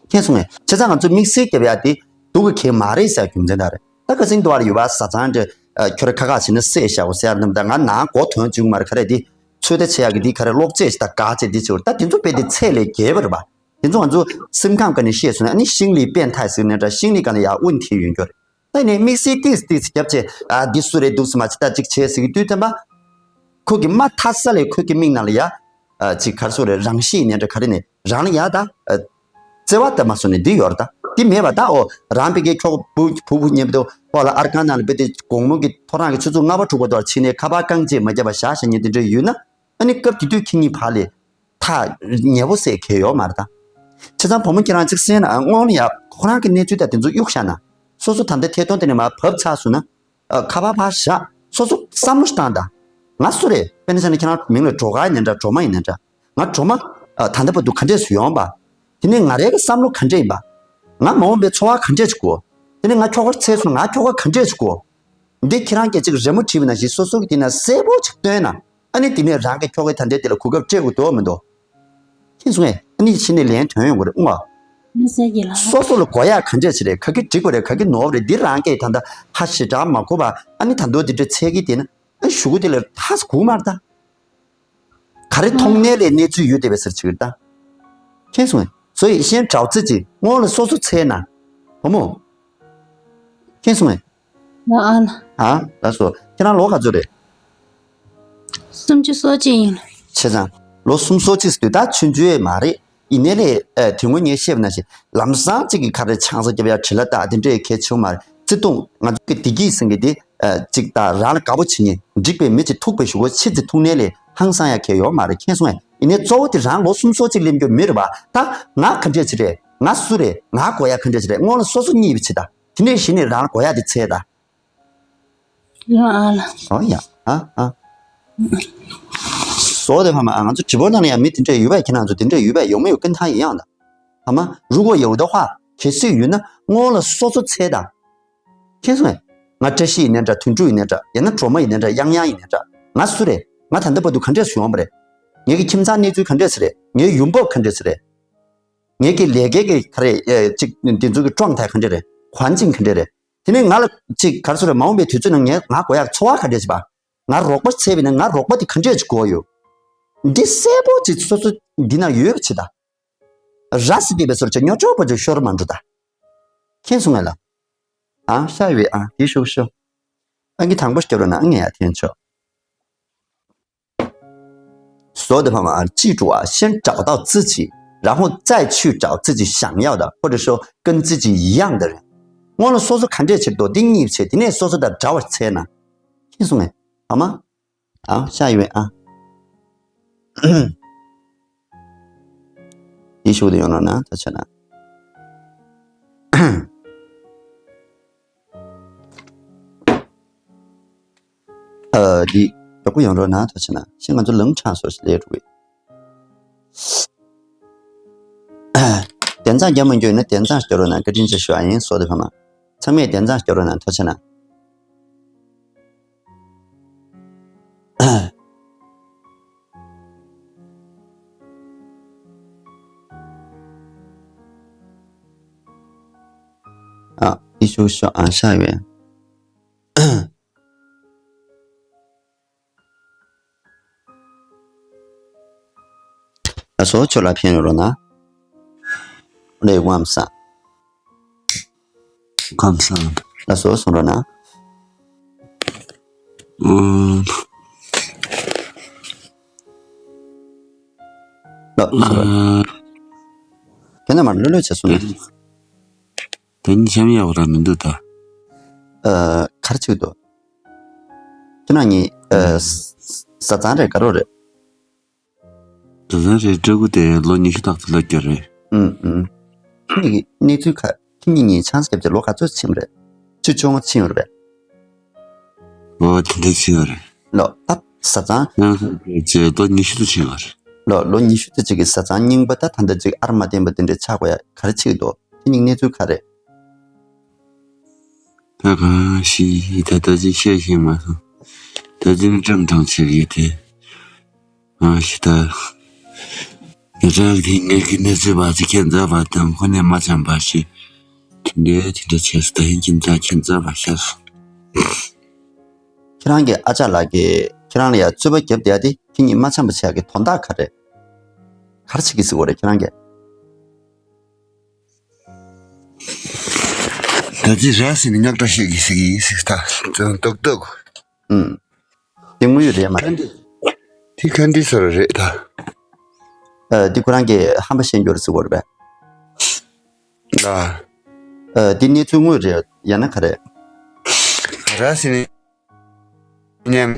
མཁྱེན་སོང་ངས། བྱས་ཙང་ང་ཚོ་དམིགས་བསལ་རྒྱབ་ཡ་དེ་སྡུག་གི་གལ་མ་རེད་ཟེར་རྒྱུ་མཚན་དེ་རེད། ད་ཁ་སང་དུ་བར་ཡོད་པ་བཟའ་ཚང་དེ། ཨ། ཁྱོད་རང་ཁ་ཁ་བྱས་ན་བསད་བཞག་གོ་ཟེར་ཡ་རྣམས་ད་ང་ནང་སྒོ་ཐོན་བཅུག་མ་རེད། ག་རེ་དེ། ཚོད་ལྟ་བྱེད་ཡ་གི་དེ་ག་རེ་གློག་ཆས་ཞིག་དང་ག་ཆས་དེ་བྱེད་འོར་ད་དེ་ཚོ་དཔེ་དེ་ཚད་ལས་བརྒལ་བ་རེད་པ། དེ་ཚོ་ང་ཚོ་སེམས་ཁམས་སྒང་ནས་བཤད་སོང་ན་ཨ་ནི་ཤིང་ལི་པན་ཐའི་ཟེར་ནས་འདྲ་ཤིང་ལི་སྒང་ལ་ཡར་དབུ་འཐེན་ཡོང་རྒྱུ་རེད། ད་ནས་དམིགས་བསལ་ཏིས་ཏིས་རྒྱབ་བྱས་ཨ་འདི་སུ་རེད་འདུག་སེ་མ་བྱེད་ད་ཅིག་བྱས་ཟེར་གི་དུས་ཙམ་པ། ཁོ་གི་མ་མཐའ་ས་ལས་ཁོ་གི་མིག་ནང་ལ་ཡ། ཨ་ཅིག་ག་རེ་ཟེར་རེད། རང་གཤིས་ནས་འདྲ་ག་རེ་ནས་རང་ལ་ཡ་ད། ཨ་བརྩེ་བ་ད་མ་སོང་ནས་འདི་ཡོད་རེད་ད། འདི་མེད་པ་ད་ཨོ་རང་པེ་ཀའི་ཁྱོ་ག་བུ་བུ་བུ་མཉམ་དུ་ཨོ་ལ་ཨར་ཁང་ནང་ལ་པེ་དེ་དགོང་མོ་གི་ཐོ་རངས་ཀྱི་ཆུ་ཚོད་ལྔ་པ་དྲུག་པ་དུ་བར་ཕྱིན་ནས་ཁ་པར་རྐང་རྗེས་མ་བརྒྱབ་པ་བཞག་བཞག་ཉིན་དེ་འདྲ་ཡོད་ན། ཨ་ནི་སྐབས་དེ་དུས་ཁྱེད་གཉིས་བར་ལས་ཐག་ཉེ་པོ་ཟེར་གལ་ཡོད་མ་རེད་ད། བྱས་ཙང་བུ་མོ་ཁྱེད་རང་ཅིག་གསན་ན་སྔོན་ལ་ཡ་ཁོ་རང་གི་གནས་ཚུལ་དང་དེ་ཚོ་གཡུག་བཞག་ན། སོ་སོ་ད་ལྟ་ཐད་གཏོང་དེ་ནས་མར་བབས་ཚར་སོང་ན། ཨ་ཁ་པར་ཕར་བཞག་སོ་སོ་བསམ་བློ་ཞིག་བཏང་དང་། ང་སུ་རེད། དཔེར་ན་ཆ་ནས་ཁྱེད་རང་མིང་ལ་སྒྲོལ་དཀར་ཡིན་ན་འདྲ་སྒྲོལ་མ་ཡིན་ན་འདྲ། ང་སྒྲོལ་མ། ཨ་ད་ལྟ་བར་དུ་ག་འདྲས་སུ་ཡོང་པ། དེ་ནས་ང་རའི་གི་བསམ་བློ་ག་འདྲས་ཡིན་པ། ང་མ་འོངས་པའི་འཚོ་བ་ག་འདྲས་ཅིག་དགོས། དེ་ནས་ང་ཁྱོ་གར་ཚེ་སོང་ང་ཁྱོ་ག་ག་འདྲས་ཅིག་དགོས། འདི་ཁྱེད་རང་སྐད་ཅིག་རི་མོ་བྲིས་པ་ནང་བཞིན་སོ་སོ་གི་དེ་ན་གསལ་པོ་ཅིག་སྟོན་ན། ཨ་ནི་དེ་ནས་རང་གི་ཁྱོ་གའི་ད་ལྟའི་དེ་ལ་གོ་སྐབས་སྤྲད་དགོས་འདུག་མི་འདུག་མཁྱེན་སོང་ངས། ཨ་ནི་ཕྱི་ནས་ལན་ཐོན་ཡོང་གི་རེད་ཨང་། མི་ཟེར་གྱི་ལ། སོ་སོ་ལ་དགོས་ཡག་ག་འདྲས་ཅིག་རེད། ག་གི་འགྲིག་པ་རེད། ག་གི་ནོར་བ་རེད། འདི་རང་གིས་ད་ལྟ་ཧ་ཞེ་དྲག་མ་གོ་བ་ཨ་ནི་ད་མདོ་འདི་འདྲ་འཚོལ་གི་དེ་ན་ཨ་གཞུག་གུ་དེ་ལ་ཐག་གོ་མ་རེད་ད། ག་རེ་མཐོང་ནའི་ལས་གནས་ཚུལ་ཡོད་བསྡད་པའི་ཟེར་ཅིག་རེད་ད། མཁྱེན་སོང་ངས། བཟོ་ཡི་ཤེས་འདྲ་བོ་ཙི་ཅིག་སྔོན་ལ་སོ་སོ་འཚོལ་ན། བུ་མོ། མཁྱེན་སོང་ངས། ལགས་ཨ་ལགས། ཨ་ལགས་སོ། ཁྱེད་རང་ལོ་ག་ཚོད་རེད། སུམ་ཅུ་སོ་གཅིག་ཡིན། བྱས་ཙང་། ལོ་སུམ་ཅུ་སོ་གཅིག་ཟེར་དུས་ད་ཆུང་ཆུང་ཡས་མ་རེད། ཡིན་ནའི་ལས་ཨ་དེ་སྔོན་ངས་བཤད་པ་ནང་བཞིན་ལམ་སང་གཅིག་གི་ཁ་རེ་ཆང་ས་རྒྱབ་ཡ་བྲེལ་བ་ད་དེ་འདྲས་གལ་ཆེ་བ་མ་རེད། བརྩེ་དུང་ང་ཚོ་གི་བདེ་སྐྱིད་ཟེར་མཁན་དེ་ཨ་གཅིག་ད་རང་ལ་དགའ་པོ་བྱེད་མཁན་འགྲིག་པའི་མི་གཅིག་ཐུག་པའི་གཞུག་གུ་ཕྱི་ཚེ་ཐུག་ནའི་ལས་ཧང་སང་ཡ་གལ་ཡོད་མ་རེད། མཁྱེན་སོང་ངས། ཡིན་ནའི་གཙོ་བོ་དེ་རང་ལོ་སུམ་ཅུ་སོ་གཅིག་སླེབས་རྒྱུ་མི་རེད་པ། ད་ང་ག་འདྲས་ཅིག་རེད། ང་སུ་རེད། ང་དགོས་ཡ་ག་འདྲས་ཅིག་རེད། སྔོན་ལ་སོ་སོ་གཉིད་པ་བྱེད་ད། དེ་ནས་གཞི་ནས་རང་ལ་དགོས་ཡ་དེ་འཚོལ་ད། ལ་ཨ་ལ། ཨོ་ཡ། ཨ་ཨ། བཟོ་དེ་ཕ་མ་ཨ་ང་ཚོ་བྲིས་པོ་ནང་ལ་ཡང་མི་དེ་འདྲས་ཡོད་པས། ཁྱེད་རང་ཚོ་དེ་འདྲས་ཡོད་པས་ཡོང་མི་ཡོད་ཀུན་ཐང་ཡིན་ཡང་ད། ཕ་མ་如果有的话གལ་སྲིད་ཡོད་ན་སྔོན་ལ་སོ་སོ་འཚོལ་ད། མཁྱེན་སོང་ངས། ང་བཀྲ་ཤིས་ཡིན་ནའི་འདྲ། དོན་གྲུབ་ཡིན་ནའི་འདྲ། ཡང་ན་སྒྲོལ་མ་ཡིན་ནའི་འདྲ། གཡང་གཡང་ཡིན་ནའི་འདྲ། ང་སུ་རེད། ང་ད་ལྟ་བར་དུ་ག་འདྲས་སུ་ཡོང་བ་རེད། ངེད་ཀྱི་ཁྱིམ་ཚང་གནས་ཚུལ་ག་འདྲས་སུ་རེད། ངའི་ཡོང་འབབ་ག་འདྲས་སུ་རེད། ངེད་ཀྱི་ལས་ཀའི་གི་ག་རེ་ཨེ་ཅིག་འདི་ཚོ་གི་ཀྲོང་ཐའི་ག་འདྲ་རེད། ཧོན་ཅིང་ག་འདྲ་རེད། དེ་ནས་ང་ལ་ཅིག་ག་རེ་ཟེར་རེད། མ་འོངས་པའི་དུས་ཚོད་ནང་ངས་ང་དགོས་ཡག་འཚོ་བ་ག་འདྲས་ཅིག་པ། ང་རོགས་པ་བྱས་པ་ཡིན་ན་ང་རོགས་པ་དེ་ག་འདྲས་ཅིག་དགོས་ཡོད། འདི་གསལ་པོ་ཅིག་སོ་སོ་འདི་ན་ཡོད་པ་ཅིག་ད། ར་སི་པི་པའི་སོར་ཆ་ཉོ་ཆོག་པ་ཅིག་ཤོར་མ་འགྲོ་ད། མཁྱེན་སོང་ངས་ལ། ཨང་ཤ་ཡོད་ཨང་དེ་ཤོག་ཤོག་ཨང་གི་དང་པོ་སྐྱོར་རོ་ན་ཨང་ངས་ཡ་འཐེན་ཆོག所有的朋友啊，记住啊，先找到自己，然后再去找自己想要的，或者说跟自己一样的人。སྔོན་ལ་སོ་སོ་ག་འདྲས་བྱེད་འདུག་འདི་གཉིས་བྱེད། དེ་ནས་སོ་སོ་དང་འདྲ་བ་བྱས་ན། མཁྱེན་སོང་ངས། ཨ་མ། ཨ་ཤ་ཡོད་ཨ། འདི་ཞུགས་དུ་ཡོང་རོགས་གནང་། ཐུགས་རྗེ་གནང་། ཨ་འདི་མགྱོགས་པོ་ཡོང་རོགས་གནང་། ཐུགས་རྗེ་གནང་། ཤིང་ང་ཚོ་ལུང་དྲངས་སོ་ཞིག་ལས་རུ་བས། དན་ཚང་རྒྱ་མ་འགྱོ་ན་དན་ཚང་སྐྱོ་རོགས་གནང་། བཀའ་དྲིན་ཆེ་ཞུ་ཨ་ཡིན་སོ་དེ་ཕ་མ། ཚང་མས་དན་ཚང་སྐྱོ་རོགས་གནང་། ཐུགས་རྗེ་གནང་། ཨ་ཨི་ཤུ་ཤོ་ཨ་ཤ་ཡོད། ལགས་སོ། ཁྱོད་ལ་ཕན་ཡོད་རོགས་གནང་། ལས་དབང་བསམ། ཁམས་བཟང་། ལགས་སོ། གསུང་རོགས་གནང་། ཨུམ། ལགས་སོ། ཨ། ཁྱེད་རྣམ་པར་ལྷོད་ལྷོད་བྱས་སོང་ན། དེ་ནི་འཆམ་ཡག་པོ་རང་མི་འདུག་ད། ཨ། ག་རེ་བྱེད་ཀྱི་འདུག་ཁྱེད་རང་གཉིས་ཨ། བཟའ་ཚང་རེད། དགའ་རོགས་རེད། བཟའ་ཚང་རེད། སྤྲུལ་སྐུ་དེ་ལོ་ཉི་ཤུ་ལྷག་ཙམ་ལོ་བསྐྱོད་རེད། ཨུམ་ཨུམ། ཁྱེད་གཉིས་ཀྱི་གནས་ཚུལ་ག་ཁྱེད་གཉིས་གཉིས་ཆང་ས་བརྒྱབ་བྱས་ལོ་ག་ཚོད་ཕྱིན་པ་རེད། ཆུ་བཅོ་ལྔ་ཕྱིན་ཡོད་རེད་པས། ཨོ་དེ་འདྲ་ཕྱིན་ཡོད་རེད། ལོ་ཨ་བཟའ་ཚང་། ཆང་ས་བརྒྱབ་བྱས་ལོ་ཉི་ཤུ་ཙམ་ཕྱིན་ཡོད་རེད། ལོ་ལོ་ཉི་ཤུ་ཙམ་ཅིག་གི་བཟའ་ཚང་རྙིང་པ་ད་ད་ལྟ་ཅིག་ཨར་མ་བསྟན་པ་དེ་འདྲ་ཆགས་པ་ཡ་ག་རེ་བྱེད་ཀྱི་འདུག་ཁྱེད་གཉིས་གནས་ཚུལ་ག་རེད། ད་གང་ཤེས་ཤེས། ད་ད་ཅིག་བཤད་ཤེས་མ་སོང་། ད་ཅིག་ནི་བཀྲམ་ཐང་ཆེ་གི་དེ། ཨ་ཤི་ད། ངེད་ཅག་གི་ངེད་ཀྱི་གནས་ཚུལ་བ་ཅིག་ཁྱེད་མཛའ་བ་དང་ཁོ་ནས་མ་འཆམ་པ་ཞིག་དེ་འདྲའི་དེ་འདྲ་བྱས་སོང་། ད་ཡིན་གྱི་འདྲ་ཁྱེད་མཛའ་བ་ཤར་སོང་། ཁྱེད་རང་གི་ཨ་ཅག་ལགས་ཀྱིས་ཁྱེད་རང་ལ་ཡ་རྩོད་པ་བརྒྱབ་བསྡད་ཡ་དེ་ཁྱེད་གཉིས་མ་འཆམ་པ་བྱེད་ཡ་གི་དོན་དག་ག་རེ། ག་རེ་བྱེད་ཀྱི་ཟེར་བ་རེད་ཁྱེད་རང་གིས། ད་ཅི་ར་ཟིན་ནི་ཉག་ཕྲ་ཤེས་ཀྱི་ཟིག་ཡིན་ཟིག་ད་ཙང་ཏོག་ཏོག་ཨུམ། དེ་དངོས་ཡོད་རེད་མ་རེད། དེ་ག་འདྲི་ཟེར་རེད་ད། ཨ་དེ་ཁོ་རང་གིས་ཧམ་པ་བཤད་འགྱོ་རེད་ཟེར་བ་རེད་པས། ཨ། ཨ་དེ་གནས་ཚུལ་དངོས་རེད་ཡང་ན་ག་རེད། ར་ཟིན་ནི། མཉམ།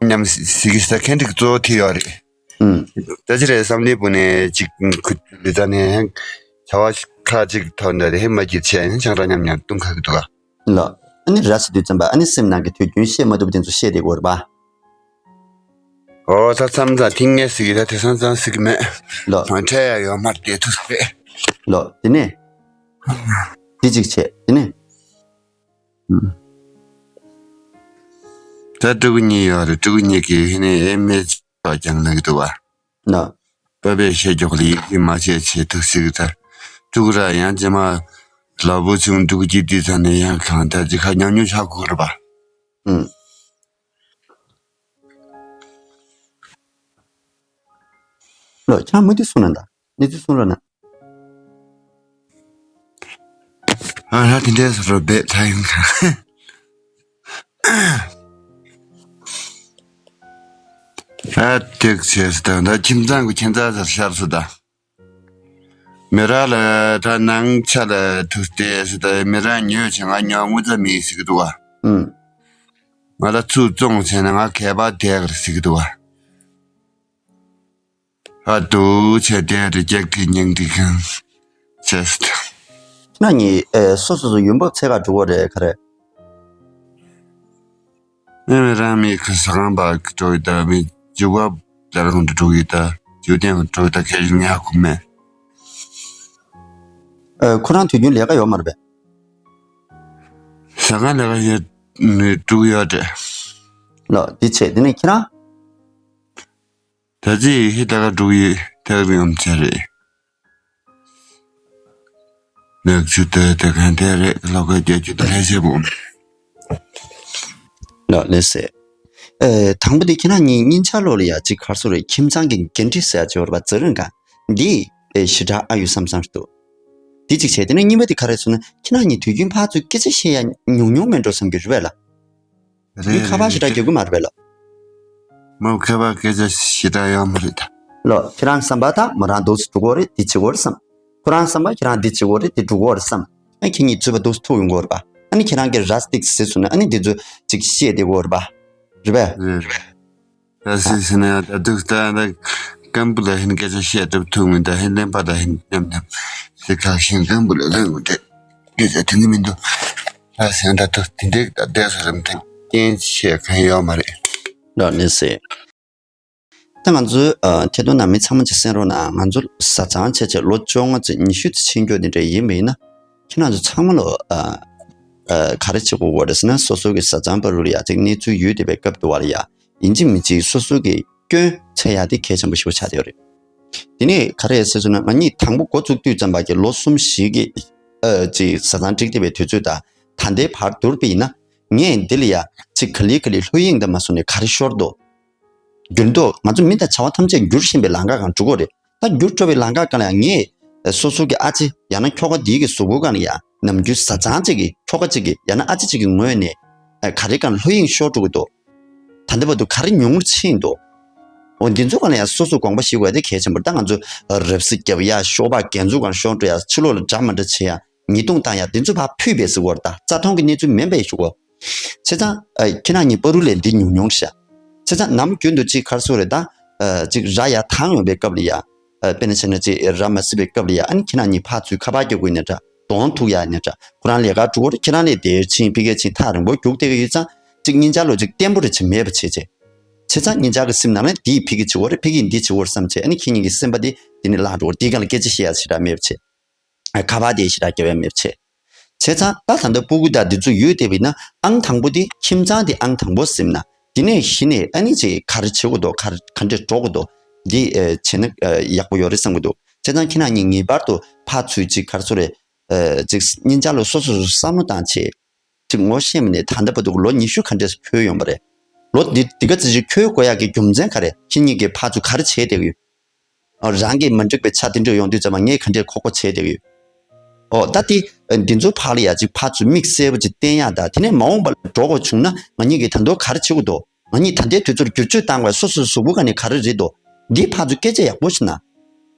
མཉམ་གཟིགས་ས་ཁེན་ཏིག་གཙོ་བོ་དེ་ཡོད་རེད། ཨུམ། ད་ཅི་རེད་བསམ་བློའི་སྒོ་ནས་ཅིག་ཁུ་ལི་ཙ་ནས་བྱ་བ་ཁ་ཅིག་ཐོན་ད་རེད། ཧེ་མ་གྱི་ཆེ་ཆང་རག་མཉམ་མཉམ་བཏུང་ཁ་གི་འདུག་ག་ལ། ཨ་ནི་ར་ཟེར་དུས་ཙམ་པ་ཨ་ནི་སེམས་ནང་གི་དུས་རྒྱུན་བཤད་མ་ཐུབ་པ་དེ་ཚོ་བཤད་བསྡད་ཀྱི་ཡོད་རེད་པ། ཨོ་ད་མཚམས་མཚམས་ཐིང་ངེ་ཟིག་ད་དེ་སང་ཙང་ཟིག་མེད། ལ། ང་འཕྲད་ཡ་ཡོད་མ་རེད་དེ་ཐུག་རེད། ལ་དེ་ནས། དེ་ཅིག་བྱས་དེ་ནས། ད་ཕྲུ་གུ་གཉིས་ཡོད་རེད། ཕྲུ་གུ་གཉིས་ཀྱིས་ཧི་ནས་ཨེ་མེ་ཅོ་ཀྱང་ལེན་གྱི་འདུག་བ། ལ། པ་པའི་ཤེས་ཀྱོག་ལ་ཡིད་ཆེས་མ་བྱས་བྱས་ཐུག་ཟིག་ད། ཕྲུ་གུ་ར་ཡང་རྗེས་མ་ལ་བུ་ཆུང་ཕྲུ་གུ་གཅིག་དུས་ཚ་ནས་ཡང་གང་ད་ཅི་ཁ་ཉམས་མྱོང་ཆགས་དགོས་རེད་པ། ཨུམ། ལོ་ཆང་མུ་མཐུད་གསུང་ན་ད་གནས་ཚུལ་གསུང་རོགས་གནང་། ཨ་ཧ་དེ་འདྲས་སོ་རོ་བེད་ད་ཡོང་ཁ། ཨ་ཏེག་ཆེ་སི་ད་ད་ཁྱིམ་ཚང་གི་ཁྱིམ་ཚང་ཟེར་ཤར་སོ་ད། མི་ར་ལ་ད་ནང་ཆ་ལ་ཐུག་སྟེ་སི་ད་མི་ར་ཉོས་ཆེ་ང་ཉོ་དངུལ་ཙམ་མེད་ཟིག་འདུག་བ། ཨུམ། ང་ལ་ཚུར་བཙོང་བྱས་ན་ང་གད་པ་བསྡད་གར་ཟིག་འདུག་བ། ཨ་དུ་ཆེ་དེ་རི་རྒྱག་གི་སྙིང་འདི་གང་ཆེ་སི་ད། ཁྱེད་རང་གཉིས་ཨེ་སོ་སོ་སོ་ཡོང་འབབ་འཚོལ་ག་འགྲོ་གི་རེད་ག་རེ། ཨེ་མི་རང་མི་ཁ་ཟ་ཁང་པ་འགྲོ་ཡི་ད། མི་འཇུག་པ་ལ་ཁང་དུ་འགྲོ་ཡི་ད། ཇུ་ཏན་འགྲོ་ཡི་ད། ཁེ་ཞིག་ཉག་ཁུག་མེད། ཨེ་ཁོ་རང་དུས་རྒྱུན་ལས་ཀ་ཡོད་མ་རེད་པས། ཟ་ཁང་ལས་ཀ་ཡོད་ནི་འགྲོ་གི་ཡོད་རེད། ལོ་འདི་བྱས་དེ་ནས་ཁྱེད་རང་། ད་ཅི་ཧི་ད་ག་འགྲོ་ཡི་ད་ག་རིང་ཡོང་ཆ་རེད། ལག་ཆུ་ཏོ་ཏོ་གང་དེ་རེད། ལོ་ག་རྒྱ་ཆུ་ཏོ་ལྷས་བྱེད་པོ། ལགས་ལགས་སེ། ཨེ་དང་པོ་དེ་ཁྱེད་རང་གཉིས་གཉིས་ཆ་ལོ་ལ་ཡ་གཅིག་གར་སོ་རེད། ཁྱིམ་ཚང་གི་འགན་འཁྲི་ཟེར་ཡ་ཅིག་ཡོད་རེད་པ། ཛ་རུང་ག་འདི་ཨེ་ཞེ་དྲག་ཨ་ཡོད་བསམ་བསམ་ཞིག་འདུག་འདི་གཅིག་བྱས་དེ་ནས་གཉིས་པ་དེ་ག་རེད་ཟེར་ན་ཁྱེད་རང་གཉིས་དུས་རྒྱུན་ཕར་ཚུར་སྐད་ཆ་བཤད་ཡ་ཉུང་ཉུང་མེད་འགྲོ་བསམ་གྱི་རེད་པས་ལ། རེད། ཁ་པར་ཞེ་དྲག་རྒྱག་གི་མ་རེད་པས་ལ། མོ་ཁ་པར་སྐད་ཆ་ཞེ་དྲག་ཡོད་མ་རེད་ད། ལོ་ཁྱེད་རང་བསམ་པ་ད་མོ་རང་འདུག་སེ་འགྲོ་གི་རེད། འདི་བྱེད་དགོས་རེད་བསམ། ཁོ་རང་བསམ་པ་ཁྱེད་རང་འདི་བྱེད་དགོས་རེད། འདི་འགྲོ་གི་རེད་བསམ། ཨ་ཁྱེད་གཉིས་རྩོད་པ་འདུག་ཐུག་ཡོང་གི་ཡོད་རེད་པ། ཨ་ནི་ཁྱེད་རང་གིས་ར་སྟེགས་ཟེར་སོང་ན་ཨ་ནི་འདི་ཚོ་ཅིག་བཤད་བསྡད་ཀྱི་ཡོད་རེད་པ། རེད་པས། རེད་རེད། ད་སྲིད་ཟེར་ན་ཡང་ད་འདུག་ད་ད་སྐམ་པོ་ལ་ཧིན་སྐད་ཆ་བཤད་གྲབས་ཐུབ་མི་འདུག་ཧིན་ལེན་པ་ད་ཧིན་ཉམས་ཉམས་ཟེར་ཁ་ཤས་སྐམ་པོ་ལ་ལེན་དགོས་འདྲ་སྐད་ཆ་ཐོན་གི་མི་འདུག་ད་ཟེར་ན་ད་དུ་དེ་འདྲའི་ད་བསྡད་ས་རམ་ཐེངས་རྐྱེན་བཤད་མཁན་ཡོད་མ་རེད། ལགས་ནི་ཟེར། ད་ང་ཚོའི་ཨ་ཐད་གཏོང་ནང་མི་ཚང་མ་ཅིག་གསན་རོགས་གནང་། ང་ཚོ་བཟའ་ཚང་བྱས་བྱས་ལོ་བཅོ་ལྔ་ཙམ་ཉི་ཤུ་ཙམ་ཕྱིན་རྒྱུ་དེ་འདྲ་ཡིན་པ་ཡིན་ན། ཁྱེད་རང་ཚོ་ཚང་མ་ལོ་ཨ་ཨ་ག་རེ་བྱེད་དགོས་ཀྱི་རེད་ཟེར་ན། སོ་སོ་གི་བཟའ་ཚང་བར་དུ་ལ་ཡ་ཅིག་གནས་ཚུལ་ཡོད་བསྡད་པའི་སྐབས་དུ་བ་ལ་ཡ་ཡིན་གཅིག་མིན་གཅིག་སོ་སོ་གི་སྐྱོན་འཚོལ་ཡ་དེ་གལ་ཆེན་པོ་ཞེ་པོ་ཆགས་བསྡད་ཡོད་རེད། དེ་ནས་ག་རེ་ཟེར་སོང་ན། ང་གཉིས་དང་པོ་འགོ་བཙུགས་དུས་ཙམ་པ་གི་ལོ་གསུམ་བཞི་གི་ཨ་ཅིག་བཟའ་ཚང་འགྲིག་བསྡད་པའི་དུས་ཚོད་དང་ད་ལྟའི་བར་བསྡུར་བ་ཡིན་ན། ངས་འདི་ལ་ཡ་ཅིག་ག་ལེ་ག་ལེ་ལྷོད་གཡེང་དང་མ་སོང་ནས་ག་རེ་ཤོར་འདུག་འགྱུར་འདུག་ང་ཚོ་མི་དང་བྱ་བ་ཐམས་ཅད་འགྱུར་བཞིན་པའི་ལམ་ཁ་སྒང་འགྲོ་གི་རེད། ད་འགྱུར་འགྲོ་བའི་ལམ་ཁ་སྒང་ལ་ཡང་ངས་སོ་སོ་གི་ཨ་ཅེ་ཡང་ན་ཁྱོ་ག་འདིའི་གི་གཟུགས་པོ་སྒང་ལ་ཡང་ནམ་རྒྱུན་བཟའ་ཚང་གཅིག་གི་ཁྱོ་ག་གཅིག་གི་ཡང་ན་ཨ་ཅེ་གཅིག་གི་ངོས་ནས་ཨ་ག་རེ་སྒང་ལྷོད་གཡེང་ཤོར་འགྲོ་གི་འདུག་ད་ལྟ་བར་དུ་ག་རེ་ཉུང་རུ་ཕྱིན་འདུག་འོ་འདི་ཚོ་སྒང་ལ་ཡང་སོ་སོ་དགོངས་པ་བཞེས་དགོས་ཡ་དེ་གལ་ཆེན་པོ་རེད། ད་ང་ཚོ་རབ་སྲི་རྒྱབ་ཡ། ཤོག་སྦག་རྒྱ་མཚོ་སྒང་ཤོར་འགྲོ་ཡ། ཕྱི་ལོགས་ལ་འདྲ་མ་འདྲ་བྱེད་ཡ། ཉེས་རྡུང་བཏང་ཡ། འདི་ཚོ་ཕར་ཕུད་པའི་ཟེར་བ་རེད། ད་རྩ་མཐོང་གི་གནས་ཚུལ་མིན་པའི་ཞུ་གོ། བྱས་ཙང་ཨ་ཁྱེད་རང་གཉིས་བར་དུ་ལས་འདི་ཉུང་ཉུང་རེད་ཤག་བྱས་ཙང་ནམ་རྒྱུན་དུ་ཅིག་ག་རེ་ཟེར་དགོས་རེད། ད་ཨ་ཅིག་ར་ཡར་ཐང་ཡོང་པའི་སྐབས་ལ་ཡ། ཨ་དཔེར་ན་བྱས་ན་ཅིག་ར་མ་སྲིད་པའི་སྐབས་ལ་ཡ། ཨ་ནི་ཁྱེད་རང་གཉིས་ཕར་ཚུར་ཁ་པར་རྒྱག་དགོས་ནའི་འདྲ། གདོང་ཐུག་ཡ་ནའི་འདྲ། ཁོ་རང་ལས་ཀ་འགྲོ་གི་རེད། ཁྱེད་རང་ལས་དེར་ཕྱིན་ཕ་གིར་ཕྱིན་ཐག་རིང་པོ་རྒྱུགས་བསྡད་ཀྱི་ཡོད་ཙང་ཅིག་གཉིས་ཆ་ལོ་ཅིག་བརྟན་པོ་རེ་ཅིག་མེད་པ་བྱས་བྱས། བྱས་ཙང་གཉིས་ཆ་གི་སེམས་ནང་ལ་འདིས་ཕ་གིར་བྱེད་དགོས་རེད། ཕ་གིས་འདི་བྱེད་དགོས་རེད་བསམ་བྱས། ཨ་ནི་ཁྱེད་གཉིས་ཀྱི་སེམས་པ་དེ་དེ་ནས་བརླག་འགྲོ་གི་རེད། དེའི་སྒང་ལ་སྐད་ཆ་བཤད་ཡ་ཞེ་དྲག་མེད་པ་བྱས། ཁ་པར་དེ་ཞེ་དྲག་རྒྱབ་ཡ་མེད་པ་བྱས། བྱས་ཙང་ད་ད་ལྟ་སྤུ་གུ་དང་འདི་ཚོ་ཡོད་བསྡད་པ་ཡིན་ན་ཨང་དང་པོ་དེ་ཁྱིམ་ཚང་དེ་ཨང་དང་པོ་ཟིན་ན། དེ་ནས་གཞི་ནས་ཨ་ནི་ཅིག་ག་རེ་བྱེད་དགོས་འདུག་ག་རེ་ག་འདྲས་འགྲོ་དགོས་འདུག་འདི་ཨ་བྱས་ན་ཨ་ཡག་པོ་ཡོད་རེད་བསམ་གྱི་འདུག་བྱས་ཙང་ཁྱེད་རང་གཉིས་ངེས་པར་དུ་ཕར་ཚུར་ཅིག་ག་རེ་ཟེར་དགོས་རེད། ཨ་ཅིག་གཉིས་ཆ་ལོ་སོ་སོ་སོ་བསམ་བློ་བཏང་བྱས། ཅིག་ངོ་ཤེས་མི་ནས་ད་ལྟ་བར་དུ་ལོ་ཉི་ཤུ་ག་འདྲས་འཁྱོལ་ཡོང་བ་རེད། ལོ་འདི་འདི་ག་ཙམ་ཅིག་འཁྱོལ་དགོས་ཡག་གི་རྒྱུ་མཚན་ག་རེ། ཁྱེད་གཉིས་ཀྱིས་ཕར་ཚུར་ག་རེ་བྱས་བསྡད་ཀྱི་ཡོད། ཨོ་རང་གིས་མ་འགྲིག་པའི་ཆ་དེ་འདྲ་ཡོང་དུས་ཙམ་པ་ངས་ག་འདྲས་ཁོག་པ་བྱས་བསྡད་ཀྱི་ཡོད། ཨོ་ད་དེ་འདི་ཚོ་ཕར་ལ་ཡ་ཅིག་ཕར་ཚུར་དམིགས་བསལ་པོ་ཅིག་བསྟན་ཡག་དང་། དེ་ནས་མ་འོངས་པ་ལ་འགྲོ་དགོས་བྱུང་ན་ང་གཉིས་ཀྱིས་ད་དུང་ག་རེ་བྱེད་དགོས་འདུག་ང་གཉིས་ད་ལྟའི་དུས་ཚོད་བསྒྱུར་བཅོས་བཏང་དགོས། སོ་སོའི་གཟུགས་པོ་ག་ནས་ག་རེ་རེད་འདུག་འདི་ཕར་ཚུར་སྐད་ཆ་ཡག་པོ་བཤད་ན།